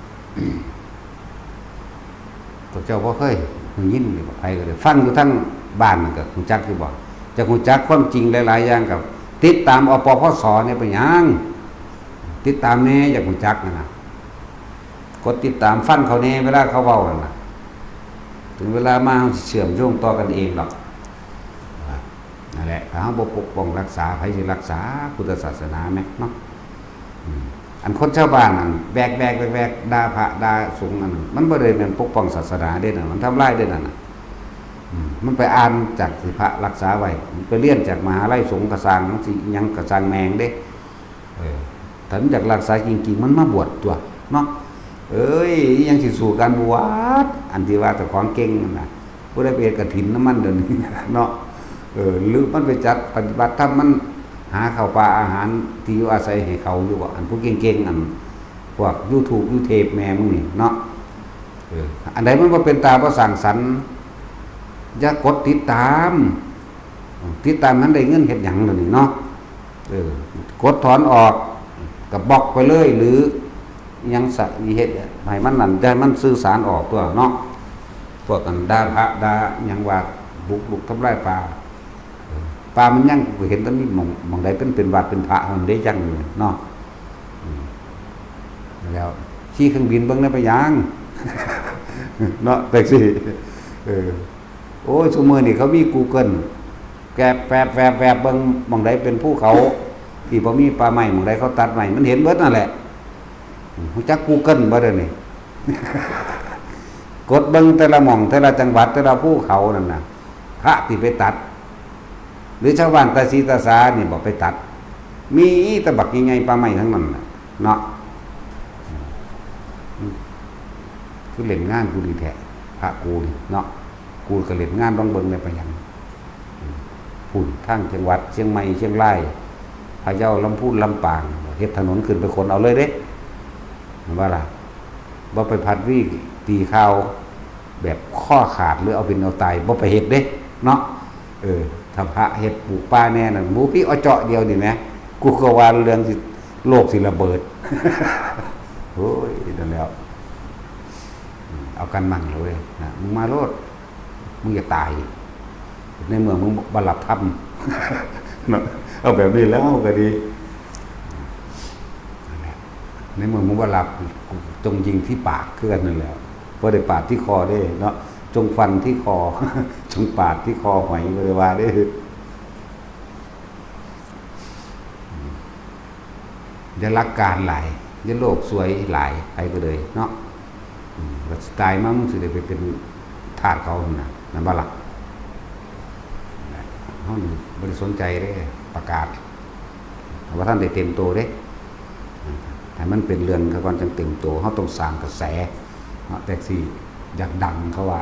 พวกเจ้าบ่เคยได้ยินนี่บ่ ไผก็ได้ฟังอยู่ทั้งบ้านนั่นก็รู้จักอยู่บ่ จะรู้จักความจริงหลายๆอย่างก็ติดตาม อปปส เนี่ยเป็นหยัง ติดตามแหน่ อยากรู้จักนั่นน่ะ กดติดตามฟังเขาแหน่ เวลาเขาเว้านั่นน่ะ ถึงเวลามาเฮาสิเชื่อมโยงต่อกันเองดอก นั่นแหละ ถ้าเฮาบ่ปกป้องรักษา ไผสิรักษาพุทธศาสนาแหมเนาะ อืม อันคนชาวบ้านนั่นแบกๆๆๆ ด่าพระด่าสงฆ์นั่น มันบ่ได้แม่นปกป้องศาสนาเด้นั่น มันทำลายเด้นั่นน่ะ อืม มันไปอ่านจากที่พระรักษาไว้ มันไปเรียนจากมหาลัยสงฆ์กะซ่าง จั่งซี้ อิหยังกะซ่างแม่งเด้ เออ ถ้ามันอยากรักษาจริงๆ มันมาบวชตั๊วเนาะ เอ้ย อิหยังสิสู้การบวช อันที่ว่าเจ้าของเก่งนั่นน่ะ ผู้ใดไปเฮ็ดกฐินนำมันเดี๋ยวนี้ เนาะ เออ หรือมันไปจัดปฏิบัติธรรม มันหาข้าวปลาอาหารที่อยู่อาศัยให้เขาอยู่บ่ อันผู้เก่งๆ อันพวกยูทูบ ยูเทปแม่มึงนี่เนาะ เออ อันใดมันบ่เป็นตาบ่สร้างสรรค์ อย่ากดติดตาม ติดตามมันได้เงินเฮ็ดหยังเดี๋ยวนี้เนาะ เออ กดถอนออก ก็บล็อกไปเลย หรืออิหยังสะ อีเฮ็ดให้มันนั่น อย่าให้มันสื่อสารออกตั๊วเนาะ พวกกันด่าพระด่าหยังว่าบุกรุกทำลายป่า เออ ป่ามันยัง กูเห็นแต่มีหม่อง หม่องใดเป็น เป็นวัดเป็นพระเท่านั้นเด้ยังอยู่เนาะ อืม แล้วขี่เครื่องบินเบิ่งได้ไปหยัง เนาะ แท็กซี่ เออ โอ้ย ซุมื้อนี่เขามี Google แกรบแวบแวบแวบ เบิ่งหม่องใดเป็นภูเขา ที่บ่มีป่าไม้ หม่องใดเขาตัดไม้ มันเห็นเบิดนั่นแหละ รู้จัก Google บ่เดี๋ยวนี้ กดเบิ่งแต่ละหม่อง แต่ละจังหวัด แต่ละภูเขานั่นน่ะ พระที่ไปตัด หรือชาวบ้านตาสีตาสานี่บ่ไปตัด มีแต่บักใหญ่ๆ ป่าไม้ทั้งนั้นน่ะ เนาะ อืม คือเล่นงานกูดีแท้ พระกูนี่เนาะ กูก็เล่นงานลองเบิ่งได้ไปหยัง อืม พุ้นทางจังหวัดเชียงใหม่ เชียงราย พะเยา ลำพูน ลำปาง เฮ็ดถนนขึ้นไปขนเอาเลยเด้ แม่นบ่ล่ะ บ่ไปพัดวีตีข่าว แบบคอขาดหรือเอาเป็นเอาตาย บ่ไปเฮ็ดเด้ เนาะ เออ ถ้าพระเฮ็ดปลูกป่าแน่นั่น หมู่พี่เอาเจาะเดียวนี่แหม กูก็ว่าเรื่องสิ โลกสิระเบิด โอ้ย นั่นแล้ว อืม เอากันมั่งเลยนะ มึงมาโลด มึงอย่าตาย ในเมื่อมึงบ่หลับธรรม เนาะ เอาแบบนี้แล้วก็ดี นั่นแหละ ในเมื่อมึงบ่หลับ กูจงยิงที่ปากคือกันนั่นแหละ บ่ได้ปาดที่คอเด้เนาะ จงฟันที่คอ จงปาดที่คอหอย บ่ได้ว่าเด้ อย่าหลักการหลาย อย่าโลกสวยหลาย ไปก็เลยเนาะ อืม ว่าสิตายมา มึงสิได้ไปเป็นทาสเขาหั่นน่ะ แม่นบ่ล่ะ เฮานี่บ่ได้สนใจเด้ ประกาศ ว่าทันได้เต็มโตเด้ ให้มันเป็นเรื่องซะก่อนจั่งเต็มโต เฮาต้องสร้างกระแส เนาะ แท็กซี่ อยากดังเขาว่า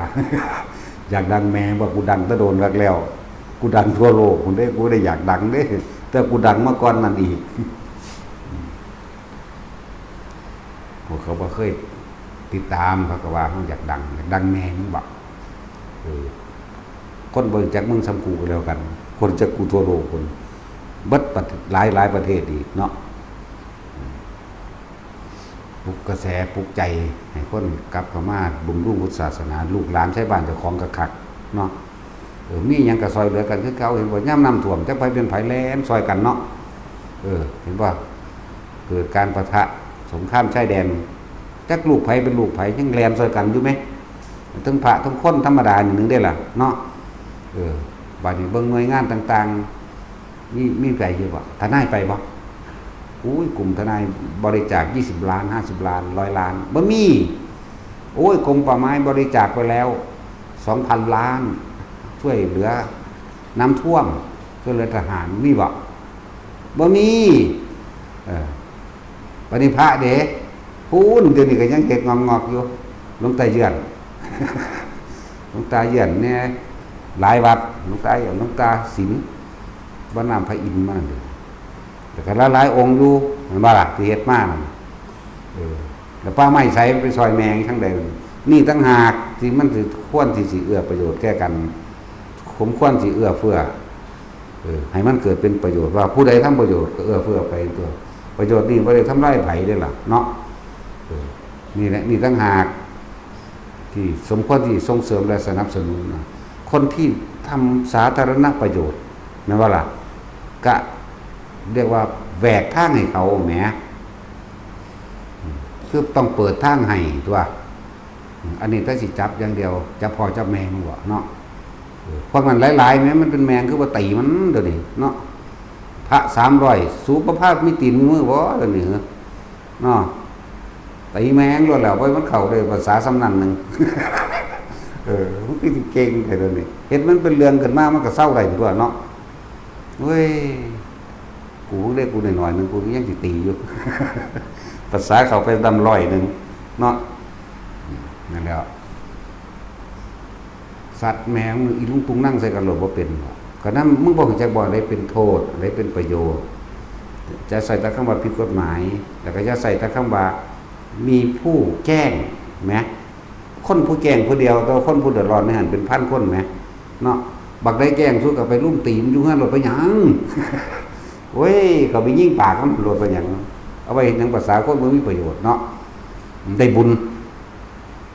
อยากดังแม่ง ว่ากูดังแต่โดนคักแล้ว กูดังทั่วโลกพุ้นเด้ กูได้อยากดังเด้ แต่กูดังมาก่อนนั่นอีก พวกเขาบ่เคยติดตาม เขาก็ว่าเขาอยากดัง อยากดังแม่ง มึงบอก เออ คนบ่รู้จักมึงส่ำกูก็แล้วกัน คนรู้จักกูทั่วโลกพุ้น เบิดประเทศ หลายหลายประเทศอีกเนาะ อืม ปลุกกระแสปลุกใจให้คนกลับเข้ามาบำรุงพุทธศาสนา ลูกหลานไทบ้านเจ้าของก็คักเนาะ เออ มีหยังก็ซอยเหลือกันคือเก่า เห็นบ่ ยามน้ำท่วม จักไผเป็นไผแล่นซอยกันเนาะ เออ เห็นบ่ เกิดการปะทะสงครามชายแดน จักลูกไผเป็นลูกไผ ยังแล่นซอยกันอยู่ไหม ทั้งพระทั้งคนธรรมดานี่หนึ่งได้ล่ะเนาะ เออ บัดนี้เบิ่งหน่วยงานต่างๆ มี มีไปอยู่บ่ ทนายไปบ่ อุ้ย กลุ่มทนายบริจาค ยี่สิบล้าน ห้าสิบล้าน ร้อยล้าน บ่มี โอ้ย กรมป่าไม้บริจาคไปแล้ว สองพันล้าน ช่วยเหลือน้ำท่วม ช่วยเหลือทหาร มีบ่ บ่มี เออ ปฏิภาเด้ พูน เดี๋ยวนี้ก็ยังเฮ็ดงอกๆอยู่ หลวงตาเยื่อน หลวงตาเยื่อนเนี่ย หลายวัด หลวงตาเยื่อน หลวงตาสิน วัดน้ำพระอินทร์มานั่นเด้อ แต่ก็หลายๆองค์อยู่ แม่นบ่ล่ะ ที่เฮ็ดมานั่น เออ แล้วป่าไม้ไสไปซอยแม่งทั้งใด นี่ต่างหากที่มันสิควรที่สิเอื้อประโยชน์แก่กัน สมควรสิเอื้อเฟื้อ เออ ให้มันเกิดเป็นประโยชน์ ว่าผู้ใดทำประโยชน์ก็เอื้อเฟื้อไปตัว ประโยชน์นี่บ่ได้ทำลายไผเด้ล่ะเนาะ เออ นี่แหละ นี่ต่างหาก ที่สมควรที่ส่งเสริมและสนับสนุนนะ คนที่ทำสาธารณประโยชน์ แม่นบ่ล่ะ ก็เรียกว่าแหวกทางให้เขาแหม คือต้องเปิดทางให้ตัว อันนี้ถ้าสิจับอย่างเดียว จับพ่อจับแม่มันบ่เนาะ เออ พวกนั้นหลายๆแหม มันเป็นแมง คือว่าตีมันเดี๋ยวนี้เนาะ พระสามร้อย สูบประพาสมีตีนมีมือบ่เดี๋ยวนี้เหรอ เนาะ ตีแมงโลดแล้ว ไปมันเข้าได้ภาษาสำนันหนึ่ง เออ มันคือสิเก่งแท้เดี๋ยวนี้ เฮ็ดมันเป็นเรื่องขึ้นมา มันก็เซาได้ตัวเนาะ เว้ย กูเพิ่งได้กูหน่อยๆหนึ่ง กูยังสิตีอยู่ ภาษาเข้าไปดำร้อยหนึ่ง เนาะ นั่นแหละ สัตว์แมงอีลุงตุงนั่งใส่กันโลดบ่เป็นบ่ ก็นำ มึงบ่รู้จักบ่ อันใดเป็นโทษ อันใดเป็นประโยชน์ จะใส่แต่คำว่าผิดกฎหมาย แล้วก็อย่าใส่แต่คำว่ามีผู้แจ้ง แหม คนผู้แจ้งผู้เดียว แต่ว่าคนผู้เดือดร้อนในหั้นเป็นพันคนแหม เนาะ บักใดแจ้งสุดก็ไปลุมตีมันอยู่เฮือนโลด ไปหยัง โอ้ย เขาไปยิงปากมันโลด ไปหยัง เอาไว้เฮ็ดหยัง ภาษาคนบ่มีประโยชน์เนาะ ได้บุญ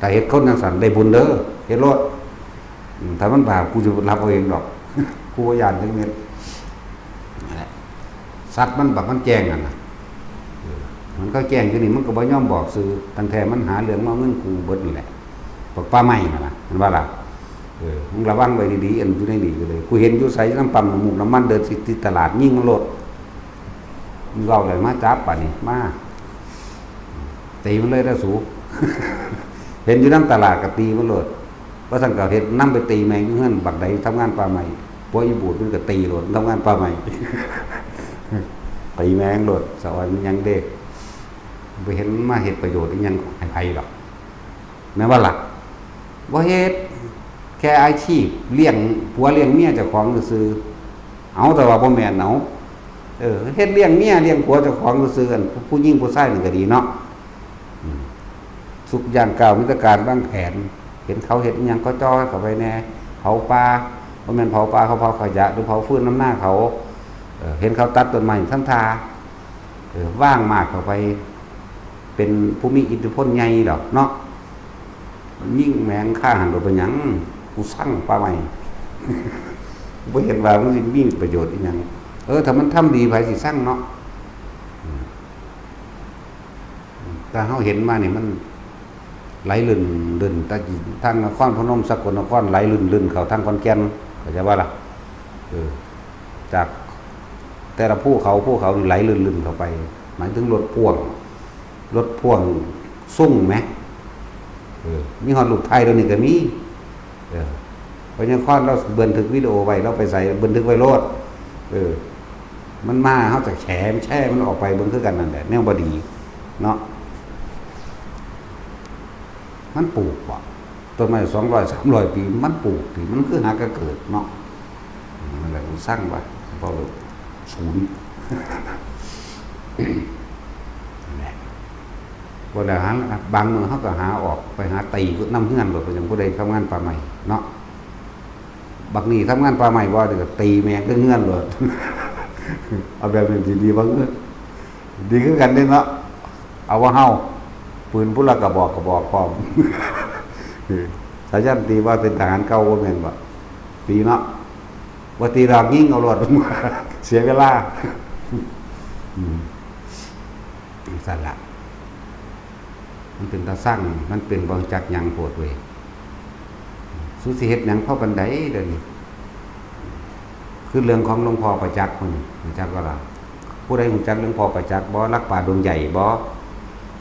ถ้าเฮ็ดคนจั่งซั้นได้บุญเด้อ เฮ็ดโลด อืม ถ้ามันบาป กูสิรับเอาเองดอก กูบ่ย้านจักเม็ด นั่นแหละ สัตว์มันบักมันแจ้งหั่นน่ะ เออ มันก็แจ้งอยู่นี่ มันก็บ่ยอมบอกซื่อ ตั้งแต่มันหาเรื่องมาเอาเงินกูเบิดนั่นแหละ บักป่าไม้นั่นน่ะ เห็นบ่ล่ะ เออ มึงระวังไว้ดีๆ อันอยู่ในนี่ก็เลย กูเห็นอยู่ไส น้ำปั๊มน้ำมูกน้ำมัน เดินสิติดตลาด ยิงมันโลด มึงเว้าแล้วมาจับ บาดนี้ มา ตีมันเลยนะสู เห็นอยู่นำตลาดก็ตีมันโลด ว่าซั่นก็เฮ็ดนำไปตีแม่งอยู่เฮือน บักใดทำงานป่าไม้ ผัวอีบูดมันก็ตีโลด ทำงานป่าไม้ ตีแม่งโลด สะออนมันหยังเด้ บ่เห็นมาเฮ็ดประโยชน์อีหยังให้ไผดอก แม่นบ่ล่ะ บ่เฮ็ด แค่อาชีพเลี้ยงผัวเลี้ยงเมียเจ้าของซื่อๆ เอา แต่ว่าบ่แม่น เอา เออ เฮ็ดเลี้ยงเมียเลี้ยงผัวเจ้าของซื่อๆ อันผู้หญิงผู้ชายนั่นก็ดีเนาะ อืม ทุกย่างก้าวมีแต่การวางแผน เห็นเขาเฮ็ดอิหยังก็จ่อเข้าไปแหน่ เผาป่า บ่แม่นเผาป่า เขาเผาขยะ หรือเผาฟืนนำนาเขา เออ เห็นเขาตัดต้นไม้ทำท่า เออ วางหมากเข้าไป เป็นผู้มีอิทธิพลใหญ่ดอกเนาะ มันยิงแม่งคาหั่นโลด เป็นหยัง กูซังป่าไม้ บ่เห็นว่ามันสิมีประโยชน์อีหยัง เออ ถ้ามันทำดี ไผสิซังเนาะ อืม แต่เฮาเห็นมานี่มันไหลลื่นๆ แต่ทางนครพนม สกลนคร ไหลลื่นๆ เข้าทางขอนแก่น เข้าใจบ่ล่ะ เออ จากแต่ละภูเขา ภูเขานี่ไหลลื่นๆ เข้าไป หมายถึงรถพ่วง รถพ่วงซุงแหม เออ มีฮอดรูปถ่ายเดี๋ยวนี้ก็มี เออ พญาคอนเราบันทึกวิดีโอไว้ เราไปใส่บันทึกไว้โลด เออ มันมา เฮาจะแฉมัน แชร์มันออกไปเบิ่งคือกันนั่นแหละ แนวบ่ดีเนาะ มันปลูกบ่ ต้นไม้สองร้อย สามร้อยปี มันปลูกติ มันคือหากะเกิดเนาะ นั่นแหละ กูซังว่า เพราะว่าศูนย์ นั่นแหละ บ่ได้หา บางมื้อเฮาก็หาออก ไปหาตีนำเฮือนโลด เป็นหยังผู้ใดทำงานป่าไม้เนาะ บักนี่ทำงานป่าไม้บ่ เดี๋ยวก็ตีแม่งเฮือนโลด เอาแบบนี้สิดีบ่ เออ ดีคือกันเด้เนาะ เอาว่าเฮา ปืนผู้ละกระบอก กระบอกพร้อม เออ สายันตีว่าเป็นทหารเก่าบ่แม่นบ่ ตีเนาะ ว่าตีดอกยิงเอาโลด เสียเวลา อืม จั่งซั้นละ มันเป็นตาซัง มันเป็นบ่จักหยังโพดเว้ย สูสิเฮ็ดหยังพอปานใดเดี๋ยวนี้ คือเรื่องของหลวงพ่อประจักษ์พุ่น รู้จักบ่ล่ะ ผู้ใดรู้จักหลวงพ่อประจักษ์บ่ วัดป่าดงใหญ่บ่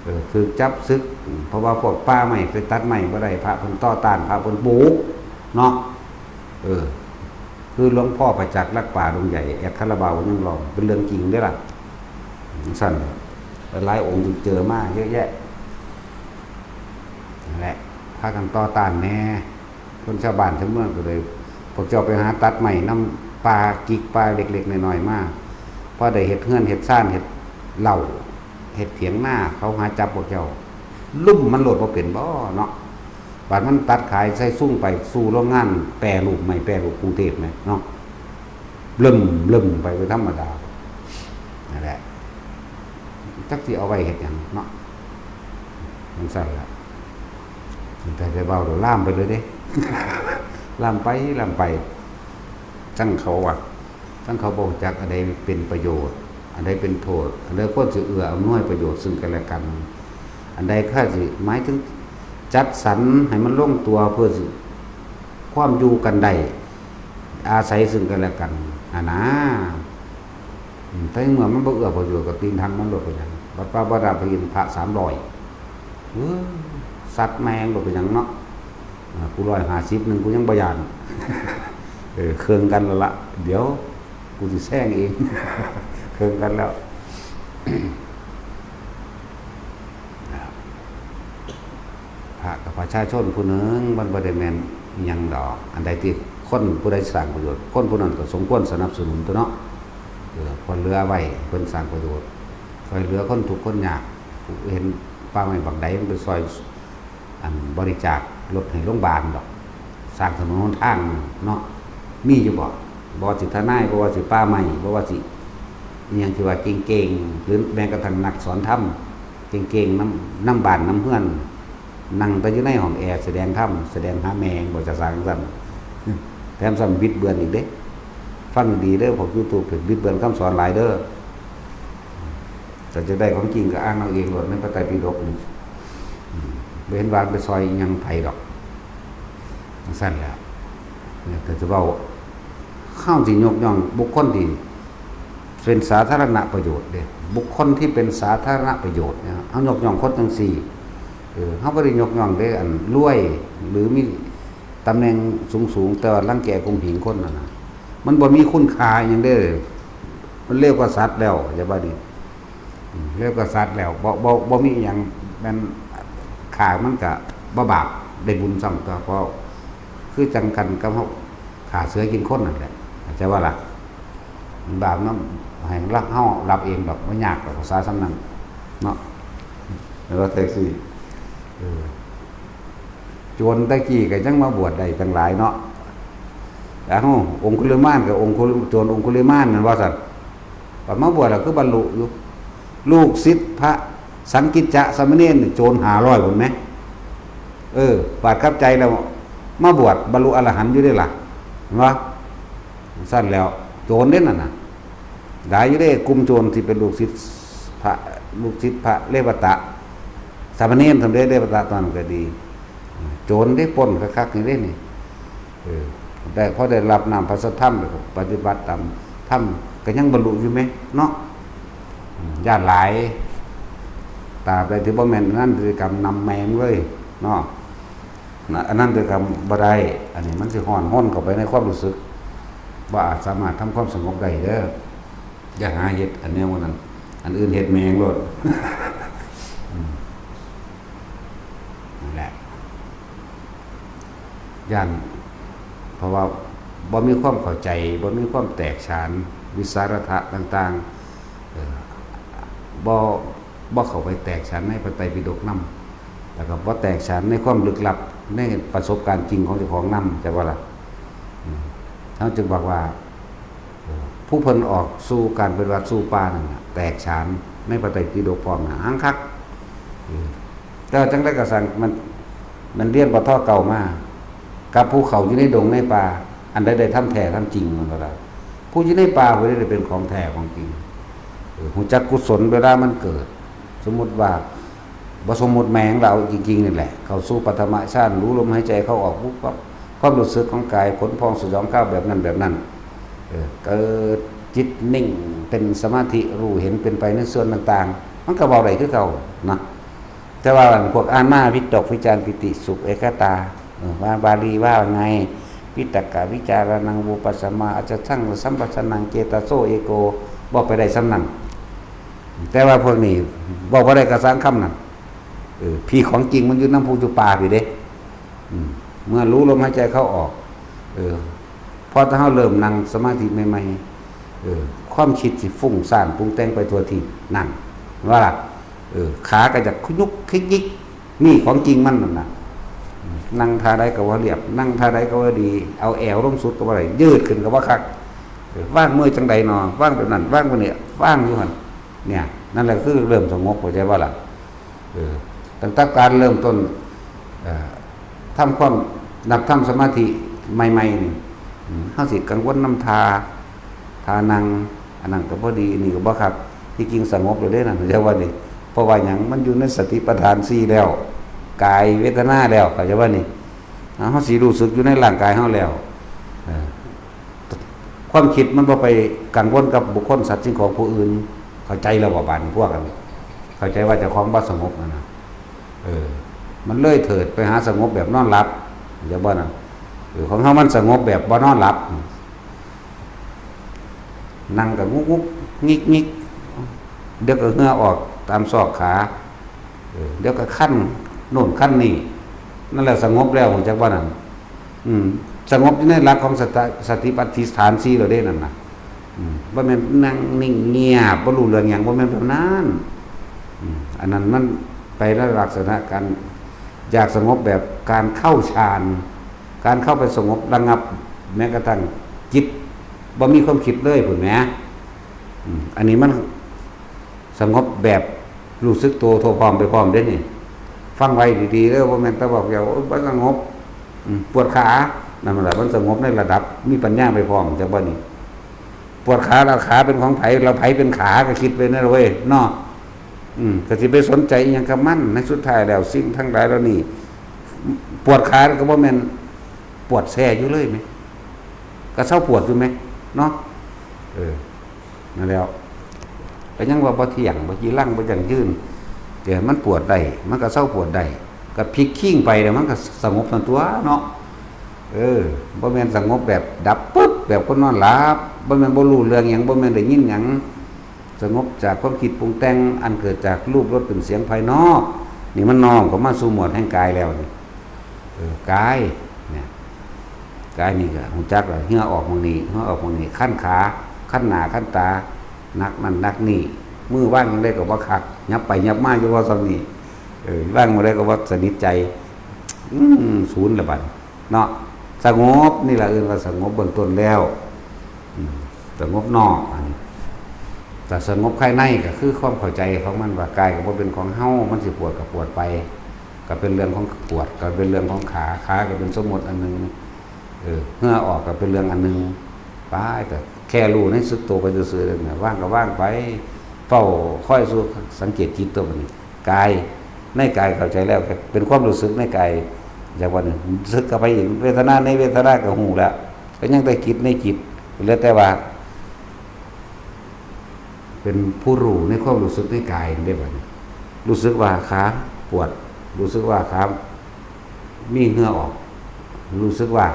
เออ ถูกจับสึก เพราะว่าพวกป่าไม้ไปตัดไม้บ่ได้ พระเพิ่นต่อต้าน พระเพิ่นปลูก เนาะ เออ คือหลวงพ่อประจักษ์ วัดป่าดงใหญ่ แอดคาราบาวยังร้อง เป็นเรื่องจริงเด้อล่ะ จั่งซั้น หลายองค์ที่เจอมาเยอะแยะ นั่นแหละ พากันต่อต้านแหน่ คนชาวบ้านชาวเมืองก็เลย พวกเจ้าไปหาตัดไม้นำป่ากิกป่าเล็กๆน้อยๆมา พอได้เฮ็ดเฮือนเฮ็ดซานเฮ็ดเล้า เฮ็ดเถียงนา เขาหาจับพวกเจ้า ลุ่มมันโลดบ่เป็นบ่เนาะ บาดมันตัดขายใส่ซุ่งไปสู่โรงงานแปรรูปไม้แปรรูปกรุงเทพฯแหมเนาะ เริ่มเริ่มไปเป็นธรรมดา นั่นแหละ จักสิเอาไว้เฮ็ดหยังเนาะ จั่งซั้นล่ะ แต่จะเว้าเดี๋ยวลามไปเลยเด้ ลามไป ลามไป จั่งเขาว่า จั่งเขาบ่รู้จักอันใดเป็นประโยชน์ อันใดเป็นโทษ อันใดควรสิเอื้ออำนวยประโยชน์ซึ่งกันและกัน อันใดค่าสิหมายถึงจัดสรรให้มันลงตัวเพื่อสิความอยู่กันได้ อาศัยซึ่งกันและกัน หั้นนะ อืม แต่เมื่อมันบ่เอื้อประโยชน์กับตีนทางมันโลดเป็นหยัง บัดว่าบ่ได้ไปกินพระสามร้อย เออ สัตว์แม่งโลดเป็นหยังเนาะ อ่า กูร้อยห้าสิบหนึ่งกูยังบ่ย่าน เออ เคืองกันแล้วละ เดี๋ยวกูสิแซงเอง เคืองกันแล้ว พระกับประชาชนผู้หนึ่งมันบ่ได้แม่นอิหยังดอก อันใดที่คนผู้ใดสร้างประโยชน์ คนผู้นั้นก็สมควรสนับสนุนตัวเนาะ เออ พอเหลือไว้เพิ่นสร้างประโยชน์ ช่วยเหลือคนทุกข์คนยาก ผู้เห็นป่าไม้บักใดมันไปซอย อันบริจาครถให้โรงพยาบาลดอก สร้างถนนหนทางเนาะ มีอยู่บ่ บ่ว่าสิทนาย บ่ว่าสิป่าไม้ บ่ว่าสิอิหยังที่ว่าเก่งๆ หรือแม้กระทั่งนักสอนธรรม เก่งๆ นำ นำบ้านนำเฮือน นั่งแต่อยู่ในห้องแอร์แสดงธรรม แสดงหาแม่ง บ่จะสร้างซั่น แถมซ้ำบิดเบือนอีกเด้ ฟังดีเด้อ พวกยูทูบ บิดเบือนคำสอนหลายเด้อ แต่จะได้ของจริงก็อ่านเอาเองโลดในพระไตรปิฎกนี่ อืม บ่เห็นว่าไปซอยอิหยังไผดอก จั่งซั้นแหละ เนี่ย แต่จะเว้า เฮาสิยกย่องบุคคลที่เป็นสาธารณประโยชน์เด้ บุคคลที่เป็นสาธารณประโยชน์เนี่ย เฮายกย่องคนจั่งซี้ เออ เฮาบ่ได้ยกย่องเด้ อันรวย หรือมีตำแหน่งสูงๆ แต่ว่ารังแกข่มเหงคนนั่นน่ะ มันบ่มีคุณค่าอิหยังเด้ มันเลวกว่าสัตว์แล้ว เข้าใจบ่นี่ อืม เลวกว่าสัตว์แล้ว บ่ บ่ บ่มีอิหยัง แม่นฆ่ามันก็บ่บาป ได้บุญซ้ำตัว เพราะคือจั่งกันกับเฮาฆ่าเสือกินคนนั่นแหละ เข้าใจบ่ล่ะ มันบาปนำ ให้เฮารับเองดอก บ่ยากดอก ภาษาส่ำนั้นเนาะ แล้วว่าแท็กซี่ เออ โจรแต่กี้ก็ยังมาบวชได้ตั้งหลายเนาะ เอ้า องคุลิมานก็องคุ โจรองคุลิมานนั่นว่าซั่น บัดมาบวชแล้วคือบรรลุอยู่ ลูกศิษย์พระสังกิจจะสามเณรนี่โจรห้าร้อยพุ้นแหม เออ บาดกลับใจแล้ว มาบวชบรรลุอรหันต์อยู่เด้ล่ะ เห็นบ่ ซั่นแล้ว โจรเด้นั่นน่ะ หลายอยู่เด้ กลุ่มโจรที่เป็นลูกศิษย์พระ ลูกศิษย์พระเรวตะ สามเณรสมเด็จเรวตะตอนนั้นก็ดี โจรได้ปล้นคักๆนี่เด้นี่ เออ ได้ พอได้รับน้ำพระสัทธรรมแล้วก็ปฏิบัติตามธรรม ก็ยังบรรลุอยู่แหมเนาะ อืม ย้านหลาย ตราบใดที่บ่แม่นอนันตริยกรรมนำแม่งเลยเนาะ นะ อนันตริยกรรมบ่ได้ อันนี้มันสิฮ้อนฮนเข้าไปในความรู้สึก บ่อาจสามารถทำความสงบได้เด้อ อย่าหาเฮ็ดอันแนวนั้น อันอื่นเฮ็ดแม่งโลด อืม นั่นแหละ ย้าน เพราะว่าบ่มีความเข้าใจ บ่มีความแตกฉาน วิสาทะต่างๆ เอ่อ บ่ บ่เข้าไปแตกฉานในพระไตรปิฎกนำ แล้วก็บ่แตกฉานในความลึกลับ ในประสบการณ์จริงของเจ้าของนำ เข้าใจบ่ล่ะ อืม เฮาจึงบอกว่า เอ่อ ผู้เพิ่นออกสู่การปฏิบัติสู่ป่านั่นน่ะ แตกฉานในพระไตรปิฎกพร้อมน่ะ หังคัก เออ แต่ว่าจั่งใดก็สั่งมัน มันเรียน ปท เก้า มา กับผู้เข้าอยู่ในดงในป่า อันใดได้ธรรมแท้ธรรมจริง มันก็ได้ ผู้อยู่ในป่าผู้ใดได้เป็นของแท้ของจริง เออ ฮู้จักกุศลเวลามันเกิด สมมุติว่า บ่สมมุติแม่ง เราเอาจริงๆนี่แหละ เข้าสู่ปฐมฌาน รู้ลมหายใจเข้าออกปุ๊บปั๊บ ความรู้สึกของกาย ขนพองสยองก้าวแบบนั้นแบบนั้น เออ เกิดจิตนิ่ง เป็นสมาธิ รู้เห็นเป็นไปในส่วนต่างๆ มันก็เว้าได้คือเก่านะ แต่ว่าพวกอ่านมา วิตก วิจาร ปีติ สุข เอกคตา เออ ว่าบาลีว่าไง วิตกวิจารณัง วิปัสสมา อัจฉัง สัมปชัญญัง เจตโส เอโก บอกไปได้ส่ำนั้น แต่ว่าพวกนี้บอกบ่ได้กระสังคำนั้น เออ พี่ของจริงมันอยู่นำผู้อยู่ป่าพี่เด้ อืม เมื่อรู้ลมหายใจเข้าออก เออ พอถ้าเราเริ่มนั่งสมาธิใหม่ๆ เออ ความคิดสิฟุ้งซ่านปรุงแต่งไปทั่วทีบ นั่น ว่าล่ะ เออ ขาก็จะขยุกขยิก นี่ของจริงมันนั่นน่ะ นั่งท่าใดก็ว่าเรียบ นั่งท่าใดก็ว่าดี เอาแอวลงสุดก็ว่าได้ ยืดขึ้นก็ว่าคัก เออ วางมือจั่งใดหนอ วางแบบนั้น วางแบบนี้ วางอยู่หั่น เนี่ย นั่นแหละคือเริ่มสงบ เข้าใจบ่ล่ะ เออ ตั้งแต่การเริ่มต้น เอ่อ ทำความ นับทำสมาธิใหม่ๆนี่ อืม เฮาสิกังวลนำท่า ท่านั่ง อันนั้นก็บ่ดี อันนี้ก็บ่คัก ที่จริงสงบแล้วเด้นั่น เข้าใจบ่นี่ เพราะว่าหยัง มันอยู่ในสติปัฏฐานสี่แล้ว กายเวทนาแล้ว เข้าใจบ่นี่ อ่า เฮาสิรู้สึกอยู่ในร่างกายเฮาแล้ว เออ ความคิดมันบ่ไปกังวลกับบุคคลสัตว์สิ่งของผู้อื่น เข้าใจแล้วบ่บาดนี้พวกกัน เข้าใจว่าเจ้าของบ่สงบนั่นน่ะ เออ มันเลยเถิดไปหาสงบแบบนอนหลับ เข้าใจบ่นั่น เออ ของเฮามันสงบแบบบ่นอนหลับ นั่งก็งุกงุกงิกงิก เดี๋ยวก็เหงื่อออกตามซอกขา เออ เดี๋ยวก็คันโน่นคันนี่ นั่นแหละสงบแล้ว รู้จักบ่นั่น อืม สงบอยู่ในหลักของสติ สติปัฏฐานสี่แล้วเด้นั่นน่ะ อืม บ่แม่นนั่งนิ่งเงียบ บ่รู้เรื่องหยัง บ่แม่นแบบนั้น อืม อันนั้นมันไปในลักษณะการ อยากสงบแบบการเข้าฌาน การเข้าไปสงบระงับ แม้กระทั่งจิตบ่มีความคิดเลยพู้นแหม อืม อันนี้มันสงบแบบรู้สึกตัวทั่วพร้อมไปพร้อมเด้นี่ ฟังไว้ดีๆเด้อ บ่แม่นแต่บอกเดียว โอ้ย บ่สงบ อืม ปวดขา นั่นแหละ มันสงบในระดับมีปัญญาไปพร้อม จักบ่นี่ ปวดขา แล้วขาเป็นของไผ แล้วไผเป็นขา ก็คิดไปนั่นเว้ย เนาะ อืม ก็สิไปสนใจอิหยังกับมัน ในสุดท้ายแล้ว สิ่งทั้งหลายเหล่านี้ ปวดขาก็บ่แม่นปวดแซ่อยู่เลยแหม ก็เซาปวดอยู่แหม เนาะ เออ นั่นแหล้ว ก็ยังว่าบ่เที่ยง บ่จีรัง บ่ยั่งยืน แต่มันปวดได้ มันก็เซาปวดได้ ก็พลิกคิงไปแล้วมันก็สงบนั่นตั๊วเนาะ เออ บ่แม่นสงบแบบดับปึ๊บ แบบคนนอนหลับ บ่แม่นบ่รู้เรื่องหยัง บ่แม่นได้ยินหยัง สงบจากความคิดปรุงแต่งอันเกิดจากรูป รส กลิ่น เสียงภายนอก นี่มันน้อมเข้ามาสู่หมวดแห่งกายแล้วนี่ เออ กาย เนี่ย กายนี่ก็รู้จักแล้ว เหงื่อออกหม่องนี้ เหงื่อออกหม่องนี้ คันขา คันหน้า คันตา หนักนั่นหนักนี่ มือวางจั่งใดก็บ่คัก ยับไปยับมาอยู่ว่าส่ำนี้ เออ วางบ่ได้ก็บ่สนิทใจ อืม ศูนย์ละบัด เนาะ สงบนี่ล่ะ เอิ้นว่าสงบเบื้องต้นแล้ว อืม สงบนอก อันนี้ แต่สงบภายในก็คือความเข้าใจของมันว่ากายก็บ่เป็นของเฮา มันสิปวดก็ปวดไป ก็เป็นเรื่องของปวด ก็เป็นเรื่องของขา ขาก็เป็นสมมุติอันหนึ่ง เออ เหงื่อออกก็เป็นเรื่องอันหนึ่ง ไป ก็แค่รู้ในสึกตัวไปซื่อๆนั่นน่ะ ว่างก็ว่างไป เฝ้าคอยสู่สังเกตจิตตัวบัดนี้ กาย ในกายเข้าใจแล้ว เป็นความรู้สึกในกาย จากวันหนึ่ง สึกเข้าไปอีก เวทนาในเวทนาก็ฮู้แล้ว ก็ยังแต่จิตในจิต เหลือแต่ว่า เป็นผู้รู้ในความรู้สึกในกายได้บัดนี้ รู้สึกว่าขาปวด รู้สึกว่าขามีเหงื่อออก รู้สึกว่า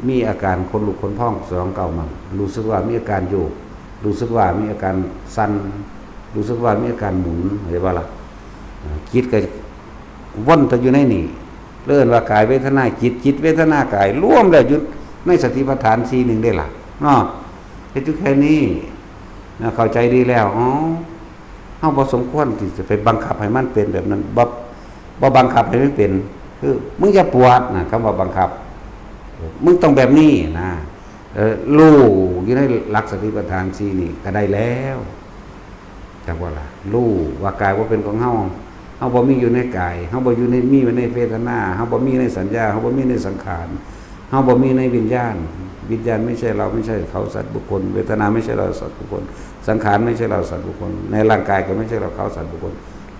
มีอาการขนลุกขนพองสยองก้าวมั่ง รู้สึกว่ามีอาการโยก รู้สึกว่ามีอาการสั่น รู้สึกว่ามีอาการหมุน เห็นบ่ล่ะ อ่า จิตก็วนแต่อยู่ในนี่ เอิ้นว่ากายเวทนาจิต จิตเวทนากาย รวมแล้วอยู่ในสติปัฏฐานสี่หนึ่งได้ล่ะ เนาะ เฮ็ดอยู่แค่นี้นะ เข้าใจดีแล้ว อ๋อ เฮาบ่สมควรที่จะไปบังคับให้มันเป็นแบบนั้น บ่ บ่บังคับให้มันเป็น คือ มึงอย่าปวดนะ คำว่าบังคับ มึงต้องแบบนี้นะ เออ รู้อยู่ในหลักสติปัฏฐานสี่นี่ก็ได้แล้ว จักว่าล่ะ รู้ว่ากายบ่เป็นของเฮา เฮาบ่มีอยู่ในกาย เฮาบ่อยู่ใน มีไว้ในเวทนา เฮาบ่มีในสัญญา เฮาบ่มีในสังขาร เฮาบ่มีในวิญญาณ วิญญาณไม่ใช่เรา ไม่ใช่เขา สัตว์บุคคล เวทนาไม่ใช่เรา สัตว์บุคคล สังขารไม่ใช่เรา สัตว์บุคคล ในร่างกายก็ไม่ใช่เรา เขา สัตว์บุคคล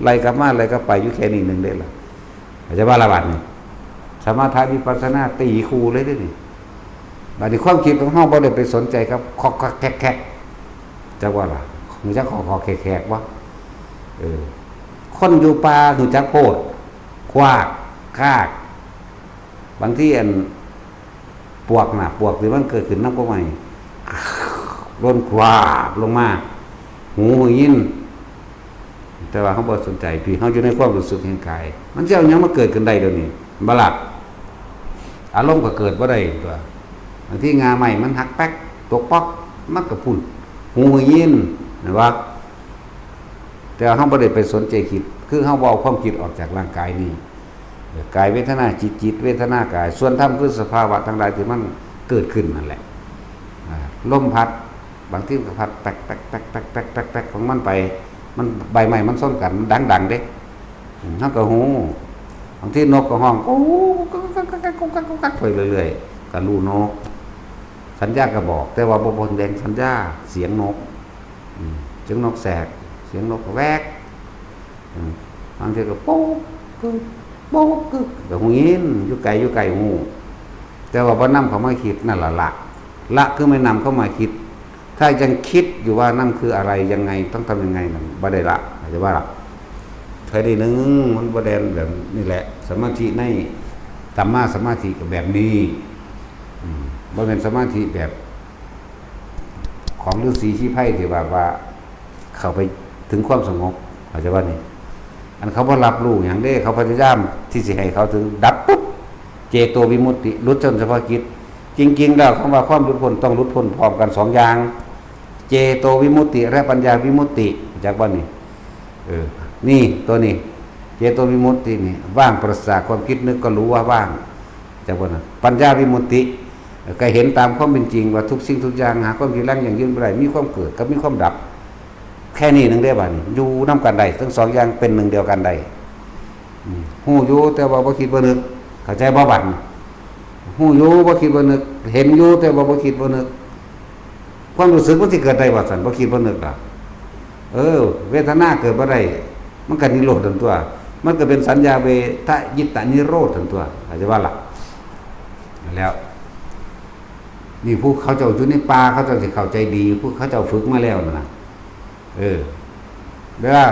ไล่กลับมา ไล่กลับไป อยู่แค่นี้หนึ่งเด้ล่ะ เข้าใจบ่ล่ะบัดนี้ สมถะวิปัสสนาตีคู่เลยเด้นี่ บัดนี้ความคิดของเฮาบ่ได้ไปสนใจกับคอกๆแคกๆ จักว่าล่ะ รู้จักคอกๆแคกๆบ่ เออ คนอยู่ป่ารู้จักโพด คว้าก คาก บางทีอัน ปวกน่ะ ปวกที่มันเกิดขึ้นนำกกไม้ หล่นคราบลงมา หูได้ยิน แต่ว่าเฮาบ่สนใจ พี้เฮาอยู่ในความรู้สึกแห่งกาย มันสิเอาหยังมาเกิดขึ้นได้เดี๋ยวนี้ บ่ล่ะ อารมณ์ก็เกิดบ่ได้ตั๊ว บางทีง่าไม้มันหักแป๊ก ตกป๊อก มันก็พูด หูได้ยิน แม่นบ่ แต่ว่าเฮาบ่ได้ไปสนใจคิด คือเฮาบ่เอาความคิดออกจากร่างกายนี้ กายเวทนา จิต จิตเวทนากาย ส่วนธรรมคือสภาวะทั้งหลายที่มันเกิดขึ้นนั่นแหละ อ่า ลมพัด บางทีมันก็พัดแป๊กๆๆๆๆๆของมันไป มัน ใบไม้มันชนกัน มันดังๆเด้ อืม เฮาก็ฮู้ บางทีนกก็ฮ้อง โอ้ กักกักกักกักกักกักกักกักไปเรื่อยๆ ก็รู้นก สัญญาก็บอก แต่ว่าบ่ บ่แสดงสัญญา เสียงนก อืม เสียงนกแสก เสียงนกแวก อืม บางเทื่อก็โป๊กกึก โป๊กกึก ก็ฮู้ยิน อยู่ไกล อยู่ไกลฮู้ แต่ว่าบ่นำเข้ามาคิด นั่นล่ะละ ละคือไม่นำเข้ามาคิด ถ้ายังคิดอยู่ว่านั่นคืออะไร ยังไง ต้องทำยังไง นั่นบ่ได้ละ เข้าใจบ่ล่ะ เทื่อทีหนึ่ง มันบ่แม่นแบบนี้แหละ สมาธิในสัมมาสมาธิก็แบบนี้ อืม บ่แม่นสมาธิแบบ ของฤๅษีชีไพรที่แบบว่า เข้าไปถึงความสงบ เข้าใจบ่นี่ อันเขาบ่รับรู้หยังเด้ เขาพยายามที่สิให้เขาถึงดับปุ๊บ เจโตวิมุตติ หลุดพ้นเฉพาะกิจ จริงๆแล้วคำว่าความหลุดพ้นต้องหลุดพ้นพร้อมกันสองอย่าง เจโตวิมุตติและปัญญาวิมุตติ จักบ่นี่ เออ นี่ ตัวนี้ เจโตวิมุตตินี่ ว่างปราศจากความคิดนึกก็รู้ว่าว่าง จักบ่นะ ปัญญาวิมุตติ ก็เห็นตามความเป็นจริงว่าทุกสิ่งทุกอย่างหาความจีรังยั่งยืนบ่ได้ มีความเกิดกับมีความดับ แค่นี้หนึ่งเด้บัดนี้ อยู่นำกันได้ ทั้งสองอย่างเป็นหนึ่งเดียวกันได้ อืม ฮู้อยู่แต่ว่าบ่คิดบ่นึก เข้าใจบ่บัดนี้ ฮู้อยู่บ่คิดบ่นึก เห็นอยู่แต่ว่าบ่คิดบ่นึก ความรู้สึกมันสิเกิดได้บ่ซั่น บ่คิดบ่นึกล่ะ เออ เวทนาเกิดบ่ได้ มันก็นิโรธนั่นตั๊ว มันก็เป็นสัญญาเวทยิตตนิโรธนั่นตั๊ว เข้าใจบ่ล่ะ แล้ว นี่ผู้เขาเจ้าอยู่ในป่า เขาเจ้าสิเข้าใจดี ผู้เขาเจ้าฝึกมาแล้วนั่นน่ะ เออ เวลา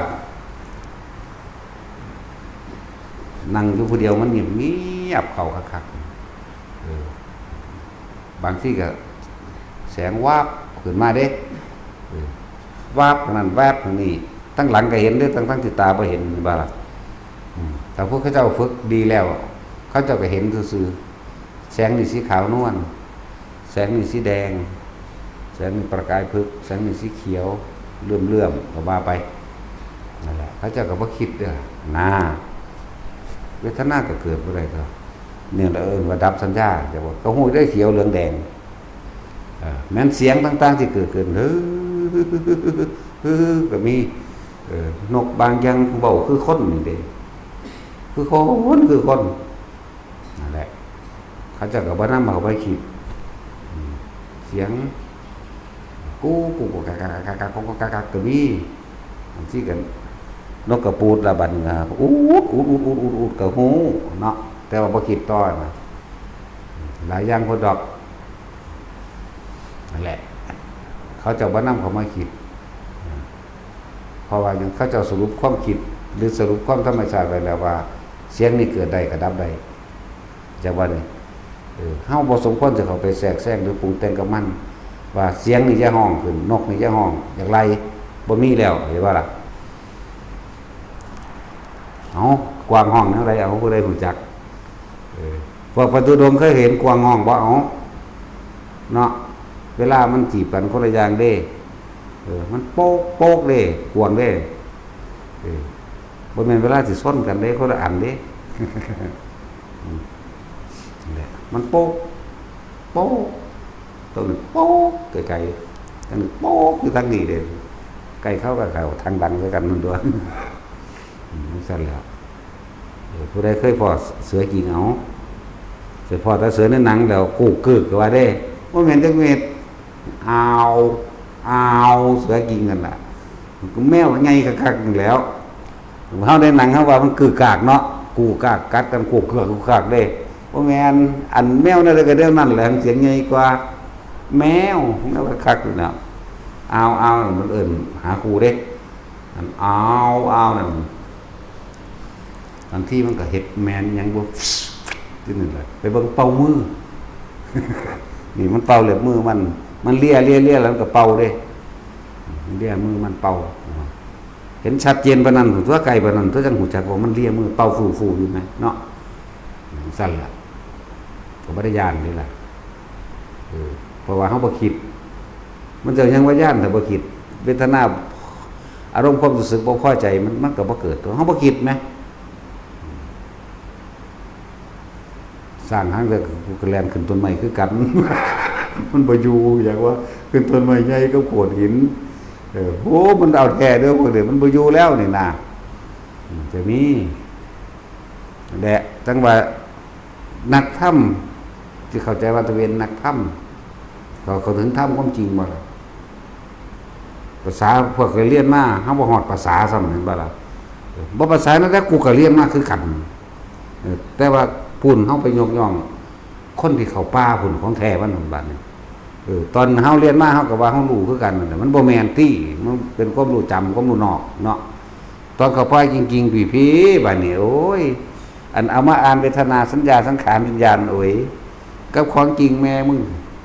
นั่งอยู่ผู้เดียวมันเงียบๆเข้าคักๆ เออ บางทีก็แสงวาบขึ้นมาเด้ เออ วาบทางนั้น แวบทางนี้ ทั้งหลังก็เห็นเด้ ทั้งๆที่ตาบ่เห็น เห็นบ่ล่ะ อืม ถ้าพวกเขาเจ้าฝึกดีแล้ว เขาเจ้าก็เห็นซื่อๆ แสงนี่สีขาวนวล แสงนี่สีแดง แสงนี่ประกายผึก แสงนี่สีเขียว เหลื่อมๆ ก็ว่าไป นั่นแหละ เขาเจ้าก็บ่คิดเด้อ นะ เวทนาก็เกิดบ่ได้ก็ นี่แหละเอิ้นว่าดับสัญญา แต่ว่าก็ฮู้ได้เขียวเหลืองแดง เออ แม้นเสียงต่างๆที่เกิดขึ้น เฮ้อ เฮ้อ ก็มี เออ นกบางอย่างเว้าคือคนนี่เด้ คือคน คือคน นั่นแหละ เขาเจ้าก็บ่นำเข้าไปคิด อืม เสียง กู กู กู กะ กะ กะ กะ กะ กะ กะ กะ ก็มี บางทีก็นกกระปูดละบัดนี้ก็ อูด อูด ก็ฮู้เนาะ แต่ว่าบ่คิดต่อนะ หลายอย่างโพดดอก นั่นแหละ เขาเจ้าบ่นำเข้ามาคิด เพราะว่าหยัง เขาเจ้าสรุปความคิด หรือสรุปความธรรมชาติไว้แล้วว่า เสียงนี่เกิดได้ก็ดับได้ จักว่านี่ เออ เฮาบ่สมควรจะเข้าไปแทรกแซงหรือปรุงแต่งกับมัน ว่าเสียงนี่อย่าฮ้องขึ้น นกนี่อย่าฮ้อง อยากไล่ บ่มีแล้ว เห็นบ่ล่ะ เอ้า กวางฮ้องแนวใด เอ้า ผู้ใดรู้จัก เออ พวกพระธุดงค์เคยเห็นกวางฮ้องบ่ เอ้า เนาะ เวลามันจีบกันคนละอย่างเด้ เออ มันโป๊กโป๊กเด้ กวางเด้ เออ บ่แม่นเวลาสิชนกันเด้ คนละอันเด้ อืม นั่นแหละ มันโป๊ก โป๊ก ตัวหนึ่งโป๊กไกลๆ ตัวหนึ่งโป๊กอยู่ทางนี้เด้ ใกล้เข้ากับเขา ทางดังคือกันนั่นตั๊ว อืม มัน ซั่นแหละ เออ ผู้ใดเคยพ้อเสือจริงเอา ไปพ้อแต่เสือในหนังแล้วกู้กึกก็ว่าเด้ บ่แม่นจักเม็ด อ้าว อ้าว เสือจริงนั่นน่ะ แมวก็ใหญ่คักๆนั่นแหล้ว เฮาในหนังเฮาว่ามันกึกกากเนาะ กู้กากกัดกันกู้เกือกกู้กากเด้ บ่แม่น อันแมวนั่นก็เดียวนั่นแหละ เสียงใหญ่กว่า แมว แมวคักๆอยู่แล้ว อ้าว อ้าว มันเอิ้นหาคู่เด้ อันอ้าว อ้าว นั่น บางทีมันก็เฮ็ดแม่นหยังบ่ ที่นี่แหละ ไปเบิ่งเป่ามือ นี่มันเป่าเล็บมือมัน มันเลีย เลีย เลีย แล้วมันก็เป่าเด้ มันเลียมือมันเป่า เห็นชัดเจนปานนั้น ตัวไกลปานนั้น ตัวจังฮู้จักว่ามันเลียมือเป่าฟู่ๆอยู่ไหมเนาะ ซั่นล่ะ ก็บ่ได้ย้านนี่ล่ะ เออ เพราะว่าเฮาบ่คิด มันจะยังว่าย้านถ้าบ่คิด เวทนา อารมณ์ความรู้สึกบ่พอใจ มัน มันก็บ่เกิด ตัวเฮาบ่คิดไหม สร้างหางเสือกูก็แล่นขึ้นต้นไม้คือกัน มันบ่อยู่ อย่างว่า ขึ้นต้นไม้ใหญ่กับโขดหิน เออ โห มันเอาแท้เด้อพวกเดียว มันบ่อยู่แล้วนี่นะ อืม จะมี และจังว่า นักธรรม ที่เข้าใจว่าตัวเองนักธรรม เขา เขาถึงธรรมความจริงบ่ล่ะ ภาษาพวกเคยเรียนมา เฮาบ่ฮอดภาษาซ้ำ เห็นบ่ล่ะ บ่ภาษานั่นแหละ กูก็เรียนมาคือกัน เออ แต่ว่าพุ่นเฮาไปยกย่อง คนที่เข้าป่าพุ่นของแท้มันบัดนี้ เออ ตอนเฮาเรียนมา เฮาก็ว่าเฮารู้คือกันนั่นแหละ มันบ่แม่นติ มันเป็นความรู้จำ ความรู้นอกเนาะ ตอนเข้าป่าจริงๆ พี่ๆ บัดนี้ โอ้ย อันเอามาอ่านเวทนา สัญญา สังขาร วิญญาณ โอ้ย กับของจริงแม่มึง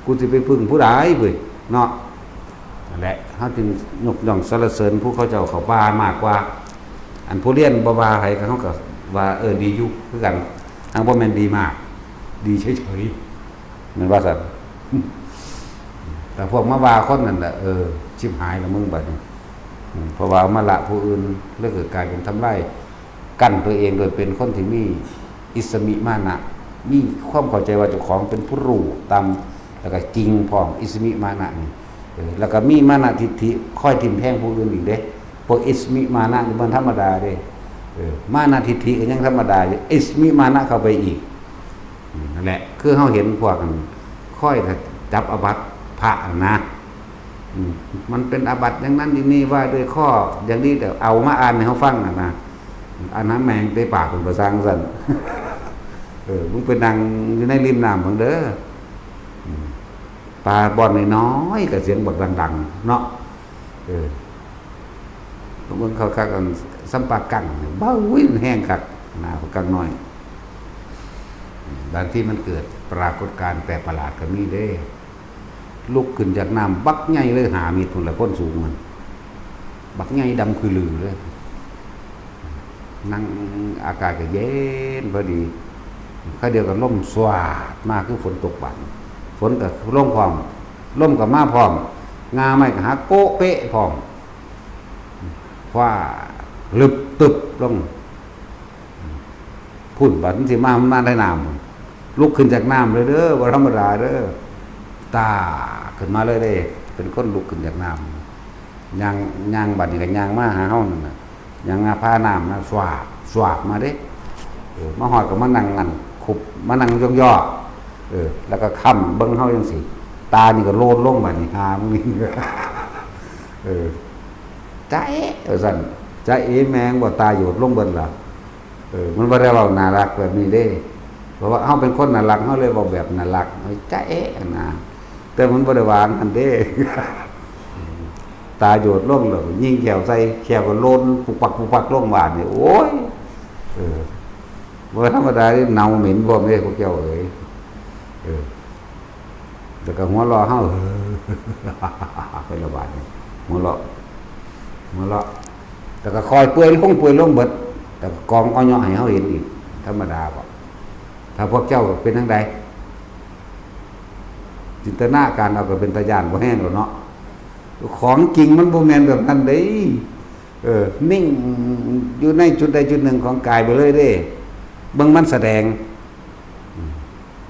กูสิไปพึ่งผู้ใดเว้ย เนาะ นั่นแหละ เฮาจึงยกย่องสรรเสริญผู้เขาเจ้าเข้าป่ามากกว่า อันผู้เรียนบ่ว่าไผก็ เฮาก็ว่า เออ ดีอยู่คือกัน หากบ่แม่นดีมาก ดีเฉยๆ แม่นว่าซั่น แต่พวกมาว่าคนนั่นแหละ เออ ชิบหายละมึงบัดนี้ อืม เพราะว่าเอามาละผู้อื่น แล้วก็กลายเป็นทำลาย กั้นตัวเองโดยเป็นคนที่มีอิสมิมานะ มีความเข้าใจว่าเจ้าของเป็นผู้รู้ต่ำ แล้วก็จริงพร้อม อิสมิมานะนี่ เออ แล้วก็มีมานะทิฏฐิคอยทิ่มแทงผู้อื่นอีกเด้ พวกอิสมิมานะนี่มันธรรมดาเด้ เออ มานะทิฏฐิก็ยังธรรมดาอยู่ อิสมิมานะเข้าไปอีก อืม นั่นแหละ คือเฮาเห็นพวกนั้นคอยจับเอาบัตรพระนะ อืม มันเป็นอาบัติอย่างนั้นอย่างนี้ ว่าด้วยข้ออย่างนี้ แต่เอามาอ่านให้เฮาฟังน่ะนะ อันนั้นแม่งได้ปากเป็นภาษาอังกฤษ เออ มึงไปนั่งอยู่ในริมน้ำเบิ่งเด้อ อืม ปลาบ่อนน้อยๆ ก็เสียงบักดังๆ เนาะ เออ เบิ่งเขาคักอันซ้ำปลากังเนี่ย เบ้า อุ้ย มันแห้งคัก หนาปลากังน้อย บางทีมันเกิดปรากฏการณ์แปลกประหลาดก็มีเด้ ลุกขึ้นจากน้ำบักใหญ่เลย ห้าเมตรพุ้นแหละ คนสูงมัน บักใหญ่ดำคือลือเลย นั่ง อากาศก็เย็นพอดี คราวเดียวก็ลมสวาดมาคือฝนตกบาด ฝนก็ลงพร้อม ลมก็มาพร้อม งาไม้ก็หักโป๊ะเป๊ะพร้อม ฟ้าลึบตึบลง พุ้น บัดมันสิมา มันมาได้น้ำพุ้น ลุกขึ้นจากน้ำเลยเด้อ บ่ธรรมดาเด้อ ตาขึ้นมาเลยเด้ เป็นคนลุกขึ้นจากน้ำ ย่าง ย่างบัดนี้ก็ย่างมาหาเฮานั่นน่ะ ย่างมาพาน้ำนะ สวาบ สวาบมาเด้ เออ มาฮอดก็มานั่งนั่น คุบ มานั่งยองๆ เออ แล้วก็ค้ำเบิ่งเฮาจังซี่ ตานี่ก็โลนลงบัดนี้ หามึงนี่ เออ จ๊ะเอ๊ะ ว่าซั่น จ๊ะเอ๊ะ แม่งบ่ ตาโยดลงเบิ่นล่ะ เออ มันบ่ได้เว้าน่ารักแบบนี้เด้ เพราะว่าเฮาเป็นคนน่ารัก เฮาเลยเว้าแบบน่ารัก จ๊ะเอ๊ะ นะ แต่มันบ่ได้ว่าหั่นเด้ ตาโยดลงแล้วยิงแข้วใส่ แข้วก็โลนปุกปักปุกปักลงบาดนี่ โอ้ย เออ บ่ธรรมดาเด้ เน่าเหม็นพร้อมเด้ พวกเจ้าเอ๋ย เออ แล้วก็หัวเราะเฮา เป็นระบาดนี่ หัวเราะ หัวเราะ แล้วก็ค่อยเปื่อยลง เปื่อยลงเบิด แล้วก็กองเอาเหยาะให้เฮาเห็นอีก ธรรมดาบ่ ถ้าพวกเจ้าเป็นจั่งใด จินตนาการเอาก็เป็นตาย้านบ่แฮงแล้วเนาะ ของจริงมันบ่แม่นแบบนั้นเด้ เออ นิ่งอยู่ในจุดใดจุดหนึ่งของกายไปเลยเด้ เบิ่งมันแสดง อืม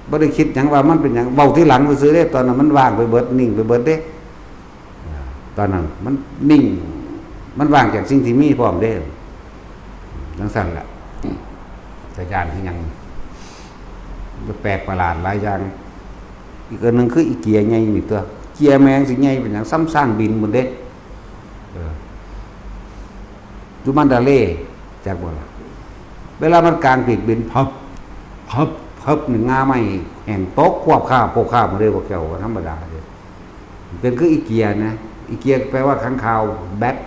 บ่ได้คิดหยังว่ามันเป็นหยัง เว้าทีหลังซื่อๆเด้ ตอนนั้นมันว่างไปเบิด นิ่งไปเบิดเด้ ตอนนั้นมันนิ่ง มันว่างจากสิ่งที่มีพร้อมเด้ จั่งซั้นแหละ แต่ย่านคือหยัง แปลกประหลาดหลายอย่าง อีกอันหนึ่งคืออีเกียใหญ่นี่ตัว เกียแม่งสิใหญ่เป็นหยัง ซ้ำสร้างบินหมดเด้ เออ อยู่มันดาเลย์ จักบ่ล่ะ เวลามันกลางปีกบิน พับ พับ พับ นี่ ง่าไม้แห้งตก ควบคาบ ควบคาบหมดเลย พวกเจ้า ธรรมดาเลย เป็นคืออีเกียนะ อีเกียแปลว่าค้างคาว แบท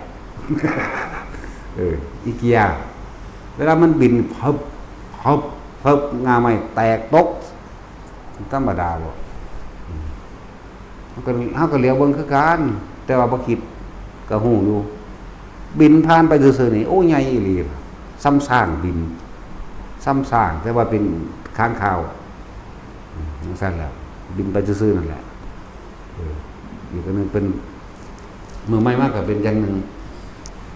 เออ อีเกีย เวลามันบิน พับ พับ พับ ง่าไม้แตกตก ธรรมดาบ่ อืม เฮาก็ เฮาก็เหลียวเบิ่งคือกัน แต่ว่าบ่คิด ก็ฮู้อยู่ บินผ่านไปซื่อๆนี่ โอ้ ใหญ่อีหลี ซ้ำสร้างบิน ซ้ำสร้าง แต่ว่าเป็นค้างคาว อืม จั่งซั้นแหละ บินไปซื่อๆนั่นแหละ เออ อีกอันหนึ่งเป็น มื้อใหม่มาก็เป็นอย่างหนึ่ง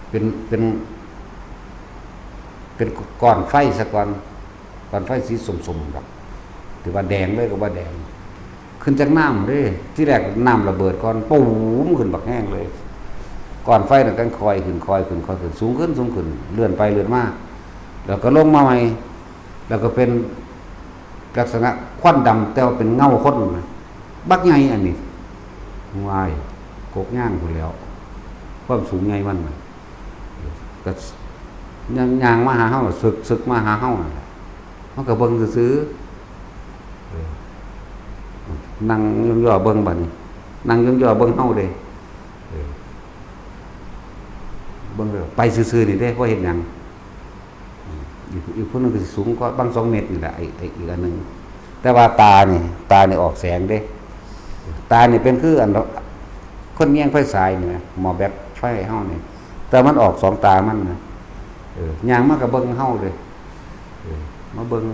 เป็น เป็น เป็นก้อนไฟซะก่อน ก้อนไฟสีส้มๆดอก ถือว่าแดงเลยก็บ่แดง ขึ้นจากน้ำเด้ ที่แรกน้ำระเบิดก่อน ปูมขึ้นบักแฮงเลย ก้อนไฟนั่นก็ค่อยขึ้น ค่อยขึ้น ค่อยขึ้น สูงขึ้น สูงขึ้น เลื่อนไปเลื่อนมา แล้วก็ลงมาใหม่ แล้วก็เป็นลักษณะควันดำ แต่ว่าเป็นเงาคนนะ บักใหญ่อันนี้ ว้าย กกย่างพู้นแหล้ว ความสูงใหญ่มันนะ ก็ย่าง ย่างมาหาเฮา สึก สึกมาหาเฮานั่นแหละ เฮาก็เบิ่งซื่อๆ เออ นั่งย่องย่อเบิ่งบัดนี้ นั่งย่องย่อเบิ่งเฮาเด้ เออ เบิ่งเลย ไปซื่อๆนี่เด้ บ่เฮ็ดหยัง อืม อีก อีกผู้หนึ่งก็สิสูงกว่าบางสองเมตรนี่แหละ ไอ้ ไอ้อีกอันหนึ่ง แต่ว่าตานี่ ตานี่ออกแสงเด้ ตานี่เป็นคืออัน คนแยงไฟฉายนี่นะ หม้อแบตไฟเฮานี่ แต่มันออกสองตามันนะ เออ ย่างมาก็เบิ่งเฮาเลย เออ มาเบิ่ง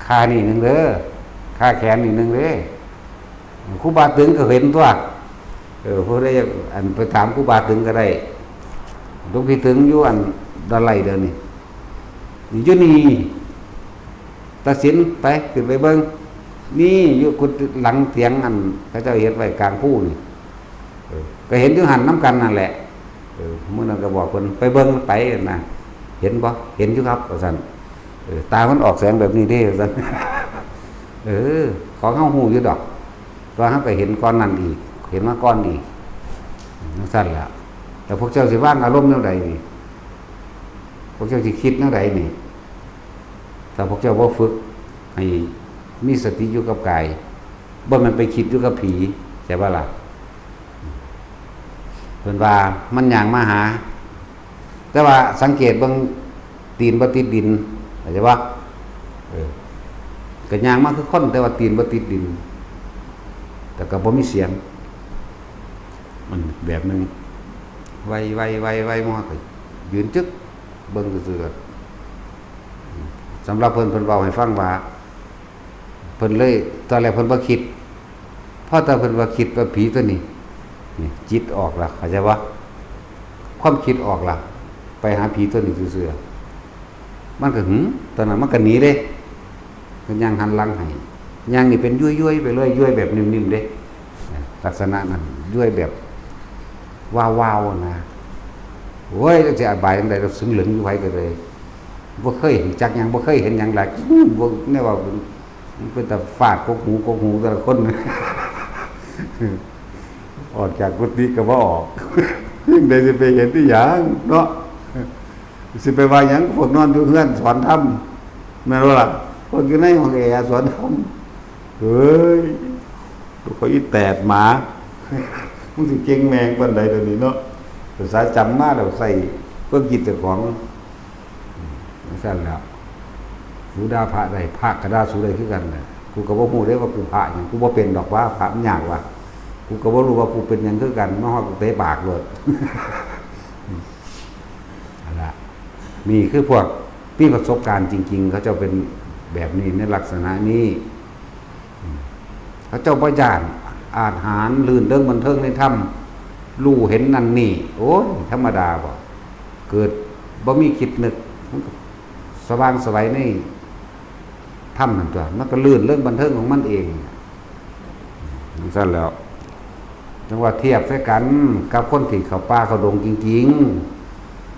ขานี่หนึ่งเด้อ ขาแขนนี่หนึ่งเด้อ ครูบาตึงก็เห็นตัว เออ ผู้ใดอยาก อัน ไปถามครูบาตึงก็ได้ หลวงพี่ตึงอยู่อันดอนไหลเดี๋ยวนี้ อยู่นี่ ตัดสินไป ขึ้นไปเบิ่ง นี่อยู่กุฏิหลังเถียงอันเขาเจ้าเฮ็ดไว้กลางภูนี่ เออ ก็เห็นอยู่หั่นนำกันนั่นแหละ เออ มื้อนั้นก็บอกเพิ่น "ไปเบิ่งไปนะ เห็นบ่?" "เห็นอยู่ครับ" ว่าซั่น "เออ ตามันออกแสงแบบนี้เด้" ว่าซั่น เออ ของเฮาฮู้อยู่ดอก แต่ว่าเฮาก็เห็นก่อนนั้นอีก เห็นมาก่อนอีก จั่งซั่นล่ะ แต่พวกเจ้าสิวางอารมณ์แนวใดนี่ พวกเจ้าสิคิดแนวใดนี่ ถ้าพวกเจ้าบ่ฝึกให้มีสติอยู่กับกาย บ่แม่นไปคิดอยู่กับผี ใช่บ่ล่ะ เพิ่นว่ามันย่างมาหา แต่ว่าสังเกตเบิ่งตีนบ่ติดดิน เข้าใจบ่ เออ ก็ย่างมาคือคน แต่ว่าตีนบ่ติดดิน แต่ก็บ่มีเสียง มันแบบหนึ่ง ไวๆๆๆ มาก็ยืนจึ๊ก เบิ่งซื่อๆ สำหรับเพิ่น เพิ่นเว้าให้ฟังว่า เพิ่นเลย ตอนแรกเพิ่นบ่คิด พอแต่เพิ่นว่าคิดว่าผีตัวนี้ นี่ จิตออกละ เข้าใจบ่ ความคิดออกละ ไปหาผีตัวนี้ซื่อๆ มันก็ หืม ตอนนั้นมันก็หนีเด้ เพิ่นย่างหันหลังให้ ย่างนี่เป็นย้วยๆไปเลย ย้วยแบบนิ่มๆเด้ ลักษณะนั้น ย้วยแบบว้าวๆนะ โอ้ย จักสิอธิบายจั่งใด๋ เราซึ่งเหลืองอยู่ไผก็เลย บ่เคยเห็นจักหยัง บ่เคยเห็นหยังหลาย อืม บ่ แนวว่ามันเป็นตาฟาดกกหู กกหูแต่ละคน ออกจากกุฏิก็บ่ออก จั่งใด๋สิไปเห็นอีหยังเนาะ สิไปว่าหยัง พวกนอนอยู่เฮือนสอนธรรม แม่นบ่ล่ะ พวกอยู่ในห้องแอร์สอนธรรม เฮ้ย ลูกเขาอีแตดหมา มึงสิเก่งแม่งปานใด๋เดี๋ยวนี้เนาะ ภาษาจำมาแล้วใส่เพิ่งคิดเจ้าของ อืม จั่งซั่นแหล้ว กูด่าพระได้ พระก็ด่าสูได้คือกันแหละ กูก็บ่ฮู้เด้ว่ากูพระหยัง กูบ่เป็นดอกว่า พระมันยากว่ะ กูก็บ่รู้ว่ากูเป็นหยังคือกัน มาฮอดกูเตะปากโลด นั่นล่ะ นี่คือพวกมีประสบการณ์จริงๆ เขาเจ้าเป็นแบบนี้ในลักษณะนี้ อืม เขาเจ้าบ่ย้าน อาจหาญลื่นเริงบันเทิงในธรรม รู้เห็นนั่นนี่ โอ้ย ธรรมดาบ่ เกิดบ่มีคิดนึก มันก็สว่างไสวในธรรมนั่นตั๊ว มันก็ลื่นเริงบันเทิงของมันเอง จั่งซั่นแหล้ว จั่งว่าเทียบใส่กันกับคนที่เข้าป่าเข้าดงจริง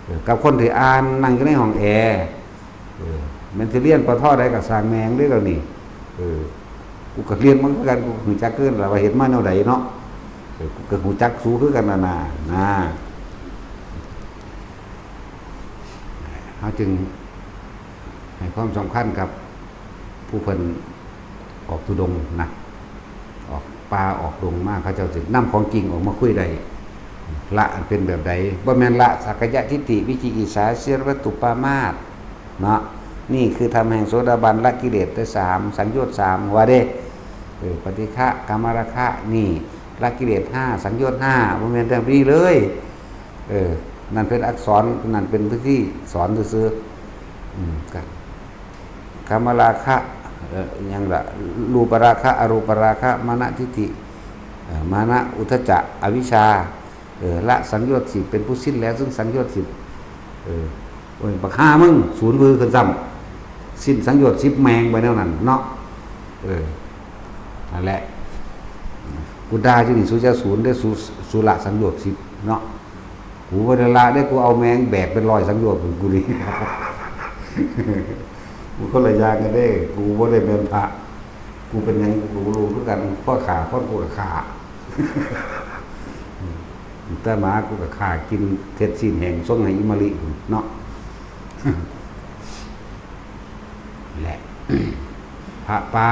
เออ กับคนที่อ่านนั่งอยู่ในห้องแอร์ เออ แม่นสิเรียนปอท่อใดก็สร้างแม่งเด้อเดี๋ยวนี้ เออ กูก็เรียนมาคือกัน กูก็รู้จักคือกันล่ะว่าเฮ็ดมาแนวใดเนาะ เออ กูก็รู้จักสูคือกันนั่นน่ะ นะ เฮาจึงให้ความสำคัญกับผู้เพิ่นออกธุดงค์นะ ออกป่าออกดงมา เขาเจ้าจึงนำของจริงออกมาคุยได้ ละอันเป็นแบบใด บ่แม่นละสักกายทิฏฐิ วิจิกิจฉา ศีลวัตถุปามาส เนาะ นี่คือธรรมแห่งโสดาบัน ละกิเลสได้สาม สังโยชน์สาม ว่าเด้ เออ ปฏิฆะ กามราคะ นี่ ละกิเลสห้า สังโยชน์ห้า บ่แม่นเรื่องนี้เลย เออ นั่นเป็นอักษร นั่นเป็นพื้นที่สอนซื่อๆ อืม กะ กามราคะ เอ่อ หยังล่ะ รูปราคะ อรูปราคะ มานะทิฏฐิ เอ่อ มานะ อุทธัจจะ อวิชชา เออ ละสังโยชน์สิบ เป็นผู้สิ้นแล้วซึ่งสังโยชน์สิบ เออ โอ้ย บักห่ามึง ศูนย์วือขึ้นซ้ำ สิ้นสังโยชน์สิบแม่งไปแนวนั้นเนาะ เออ นั่นแหละ กูด่าอยู่นี่ สูจะศูนย์เด้อ สู สูละสังโยชน์สิบเนาะ กูบ่ได้ละเด้อ กูเอาแม่งแบกเป็นร้อยสังโยชน์ของกูนี่ มันคนละอย่างกันเด้ กูบ่ได้แม่นพระ กูเป็นหยังกูก็บ่รู้คือกัน พ่อฆ่าคนกูก็ฆ่า แต่หมากูก็ฆ่ากินเท็ดซีนแห้งส่งให้อีมะลิเนาะ และ พระป่า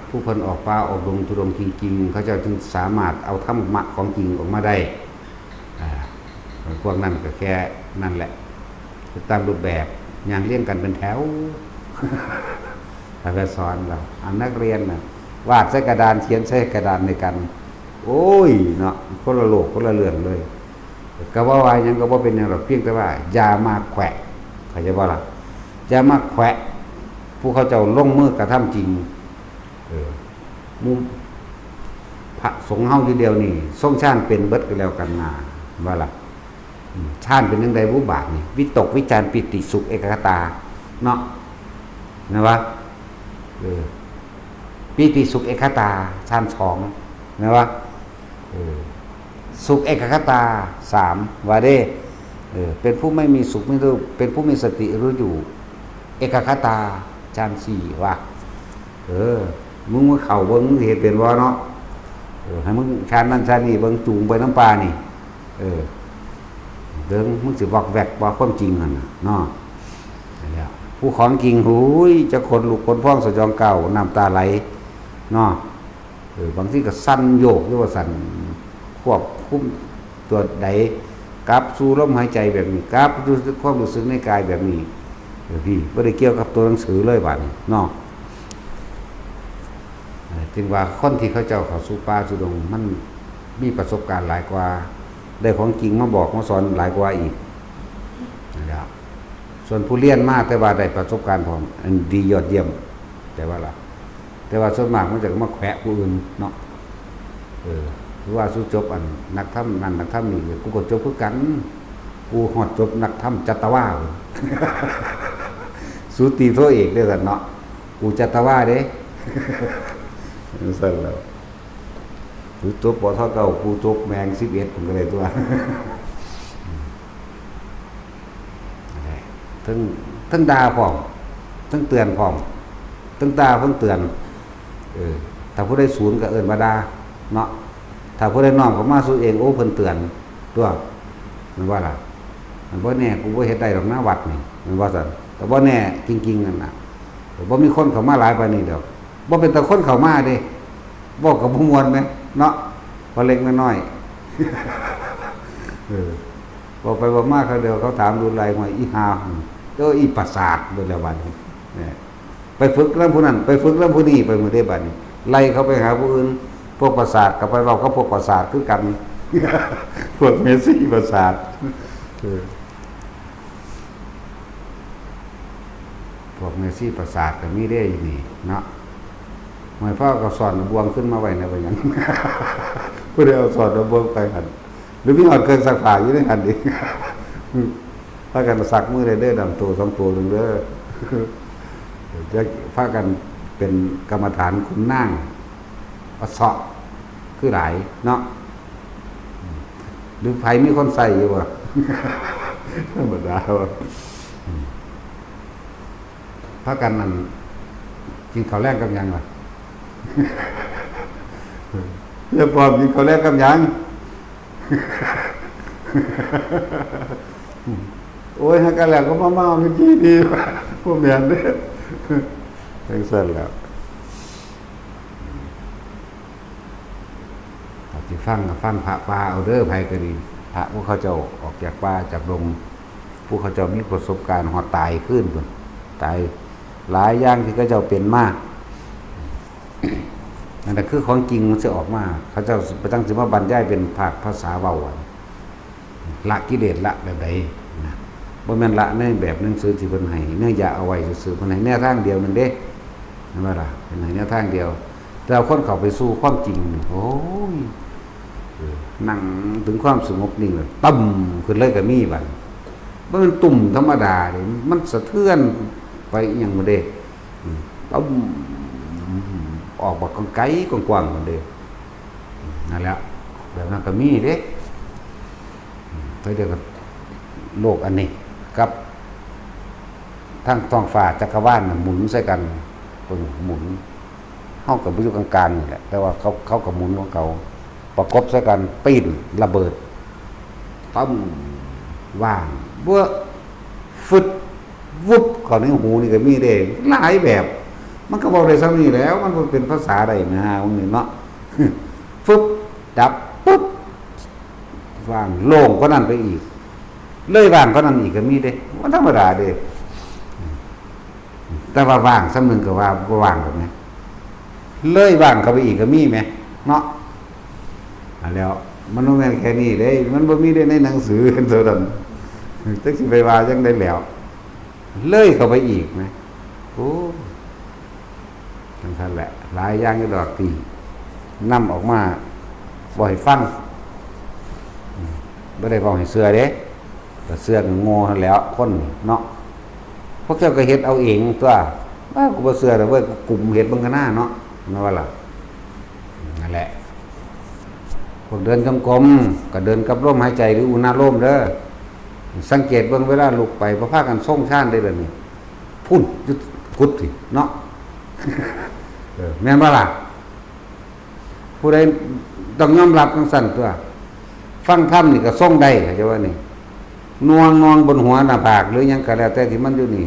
ผู้เพิ่นออกป่าออกดงธุดงค์จริงๆ เขาเจ้าจึงสามารถเอาธรรมะของจริงออกมาได้ อ่า พวกนั้นก็แค่นั่นแหละ ตามรูปแบบ ย่างเรียงกันเป็นแถว แล้วก็สอนเรา อันนักเรียนน่ะ วาดใส่กระดาน เขียนใส่กระดานด้วยกัน โอ้ย เนาะ คนละโลก คนละเรื่องเลย ก็ว่าว่าหยังก็บ่เป็นหยังหรอก เพียงแต่ว่าอย่ามาแขวะ เข้าใจบ่ล่ะ อย่ามาแขวะ ผู้เขาเจ้าลงมือกระทำจริง เออ หมู่พระสงฆ์เฮาอยู่เดียวนี่ ทรงฌานเป็นเบิดก็แล้วกันนา ว่าล่ะ อืม ฌานเป็นจั่งใดบุบาทนี่ วิตกวิจารปีติสุขเอกคตา เนาะ นะวะ เออ ปีติสุขเอกคตา ฌานสอง นะวะ เออ สุขเอกคตา สาม ว่าเด้ เออ เป็นผู้ไม่มีสุขไม่รู้ เป็นผู้มีสติรู้อยู่ เอกคตา ฌานสี่ ว่า เออ มึงมาเข้าเบิ่ง มึงสิเฮ็ดเป็นบ่เนาะ เออ ให้มึงฌานนั่นฌานนี่ เบิ่ง จูงไปนำป่านี่ เออ เบิ่ง มึงสิวอกแวกบ่ ความจริงหั่นน่ะ เนาะ นั่นแหละ ผู้ของจริง หูย จะขนลุกขนพองสยองก้าว น้ำตาไหล เนาะ เออ บางทีก็สั่นโยกอยู่ว่าสั่น ควบคุมตัวใด กลับสู่ลมหายใจแบบนี้ กลับสู่ความรู้สึกในกายแบบนี้ เออ พี่ บ่ได้เกี่ยวกับตัวหนังสือเลยบาดนี้ เนาะ เออ จึงว่าคนที่เขาเจ้าเข้าสู่ป่าสู่ดง มันมีประสบการณ์หลายกว่า ได้ของจริงมาบอกมาสอนหลายกว่าอีก นั่นแหละ ส่วนผู้เรียนมาแต่ว่าได้ประสบการณ์พร้อม อันดียอดเยี่ยม แต่ว่าล่ะ แต่ว่าส่วนมากมันจะมาแขวะผู้อื่นเนาะ เออ คือว่าสูจบอันนักธรรมนั่นนักธรรมนี่ กูก็จบคือกัน กูฮอดจบนักธรรมจัตวา สูตีโทเอกเด้อซั่นเนาะ กูจัตวาเด้ ซั่นแล้ว กูจบ ป.ท. เก้า กูจบแม่ง สิบเอ็ด ผมก็ได้ตัว ทั้ง ทั้งด่าพร้อม ทั้งเตือนพร้อม ทั้งด่าทั้งเตือน เออ ถ้าผู้ใดศูนย์ก็เอิ้นว่าด่า เนาะ ถ้าผู้ใดน้อมเข้ามาสู่เอง โอ้ เพิ่นเตือน ตัว แม่นบ่ล่ะ มันบ่แน่ กูบ่เฮ็ดได้ดอกนะวัดนี่ แม่นบ่ซั่น แต่บ่แน่จริงๆนั่นน่ะ บ่มีคนเข้ามาหลายปานนี้ดอก บ่เป็นตาคนเข้ามาเด้ เว้ากับบ่ม่วนแหม เนาะ พอเล็กน้อยๆ เออ เว้าไปเว้ามาคราวเดียวเขาถามดูไล่ห้วยอีห่า เออ อีประสาทเบิดแล้วบัดนี้ เนี่ย ไปฝึกนำผู้นั้น ไปฝึกนำผู้นี้ ไปหมดเด้บัดนี้ ไล่เขาไปหาผู้อื่น พวกประสาทก็ไปเว้ากับพวกประสาทคือกัน พวกเมสซี่ประสาท เออ พวกเมสซี่ประสาทก็มีเด้อยู่นี่เนาะ ห้วยเผาก็ซ่อนบ่วงขึ้นมาไว้นะ ว่าหยัง ผู้ใดเอาซ่อนเอาบ่วงไปหั่น หรือมีฮอดเครื่องซักผ้าอยู่ในหั่นอีก พากันซักมือได้เด้อ ดำโตสองโตหนึ่งเด้อ จะพากันเป็นกรรมฐานคุณนาง อเซาะ คือหลายเนาะ หรือไผมีคนใส่อยู่บ่ ธรรมดาว่า พากันนั่น กินข้าวแลงกับหยังล่ะ อย่าปอบกินข้าวแลงกับหยัง โอ้ย หากันแล้วก็มาเมาเมื่อกี้ดีว่า พวกแม่นเด้อ จังซั่นแหล้ว ถ้าสิฟังก็ฟังพระป่าเอาเด้อ ไผก็ดี พระผู้เขาเจ้าออกจากป่าจากดง ผู้เขาเจ้ามีประสบการณ์ฮอดตายคืนพุ้น ตายหลายอย่างที่เขาเจ้าเป็นมา นั่นแหละคือของจริงมันสิออกมา เขาเจ้าสิบ่จั่งสิมาบรรยายเป็นภาคภาษาเว้าอะ ละกิเลสละแบบใดนะ บ่แม่นละในแบบหนังสือที่เพิ่นให้ เนื้อยาเอาไว้ซื่อๆ เพิ่นให้แนวทางเดียวหนึ่งเด้ เห็นบ่ล่ะ เพิ่นให้แนวทางเดียว แต่ว่าคนเข้าไปสู่ความจริงนี่ โอ้ย เออ นั่งถึงความสงบนิ่งเลย ตึ้ม ขึ้นเลยก็มีบัด บ่แม่นตุ่มธรรมดาเด้ มันสะเทือนไปอีหยังหมดเด้ อืม ตึ้ม ออกบักไกลๆ กว้างๆ หมดเด้ นั่นแหละ แบบนั้นก็มีเด้ เพื่อเดียวกับโลกอันนี้ กับทั้งท้องฟ้าจักรวาลน่ะหมุนใส่กัน เพิ่นหมุน เฮาก็บ่อยู่กลางๆ นี่แหละ แต่ว่าเขา เขาก็หมุนของเขา ประกบใส่กัน ปิ้น ระเบิด ตึ้ม ว่าง เบ้อ ฟึด วุบ เข้าในหูนี่ก็มีเด้ หลายแบบ มันก็เว้าได้ส่ำนี้แหล้ว มันบ่เป็นภาษาใดนะ พวกนี้เนาะ ฟึบ ดับ ปึ๊บ ว่าง โล่งกว่านั้นไปอีก เลยว่างกว่านั้นอีกก็มีเด้ มันธรรมดาเด้ แต่ว่าว่างส่ำหนึ่งก็ว่าบ่ว่างแบบนี้ เลยว่างเข้าไปอีกก็มีแหม เนาะ อ่ะแล้ว มันบ่แม่นแค่นี้เด้ มันบ่มีได้ในหนังสือเท่านั้น จักสิไปว่าจั่งใดแล้ว เลยเข้าไปอีกแหม โอ้ จั่งซั่นแหละ หลายอย่างอยู่ดอกที่นำออกมาเว้าให้ฟัง อืม บ่ได้เว้าให้เชื่อเด้ ก็เชื่อก็โง่หั้นแหล้ว คนเนาะ พวกเจ้าก็เฮ็ดเอาเองตั๊ว ว่ากูบ่เชื่อดอกเว้ย กูกุมเฮ็ดเบิ่งกะน่าเนาะ แม่นบ่ล่ะ นั่นแหละ พวกเดินจงกรม ก็เดินกับลมหายใจหรืออุณาโลมเด้อ สังเกตเบิ่งเวลาลุกไป บ่พากันทรงฌานเด้ แบบนี้ พุ้น อยู่กุฏิเนาะ เออ แม่นบ่ล่ะ ผู้ใดต้องยอมรับจั่งซั่นตั๊ว ฟังธรรมนี่ก็ทรงได้ เข้าใจว่านี่ หน่วงนองบนหัวหน้าผาก หรือหยังก็แล้วแต่ที่มันอยู่นี่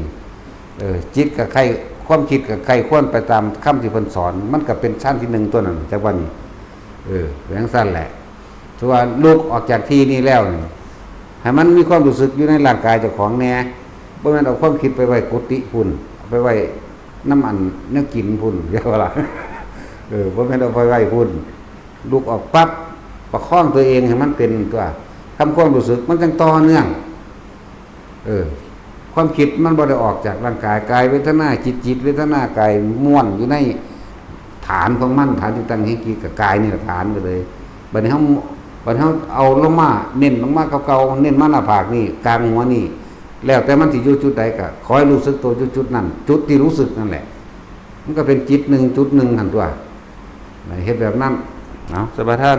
เออ จิตก็ใคร่ ความคิดก็ใคร่ครวญไปตามคำที่เพิ่นสอน มันก็เป็นฌานที่หนึ่งตั๊วนั้น จักว่านี่ เออ เป็นจั่งซั่นแหละ ถือว่าลุกออกจากที่นี่แล้วนี่ ให้มันมีความรู้สึกอยู่ในร่างกายเจ้าของแหน่ บ่แม่นเอาความคิดไปไว้กุฏิพุ้น เอาไปไว้นำอันแนวกินพุ้น เรียกว่าล่ะ เออ บ่แม่นเอาไปไว้พุ้น ลุกออกปั๊บ ประคองตัวเองให้มันเป็นตั๊ว ทำความรู้สึก มันจั่งต่อเนื่อง เออ ความคิดมันบ่ได้ออกจากร่างกาย กายเวทนา จิต จิตเวทนา กายม้วนอยู่ในฐานของมัน ฐานที่ตั้งแห่งจิตกับกายนี่แหละฐานก็เลย บัดนี้เฮา บัดนี้เฮาเอาลงมา เน้นลงมาเก่าๆ เน้นมาหน้าผากนี่ กลางหัวนี่ แล้วแต่มันสิอยู่จุดใดก็ขอให้รู้สึกตัวอยู่จุดนั้น จุดที่รู้สึกนั่นแหละ มันก็เป็นจิตหนึ่งจุดหนึ่งหั่นตั๊ว เฮ็ดแบบนั้น เอา สมาทาน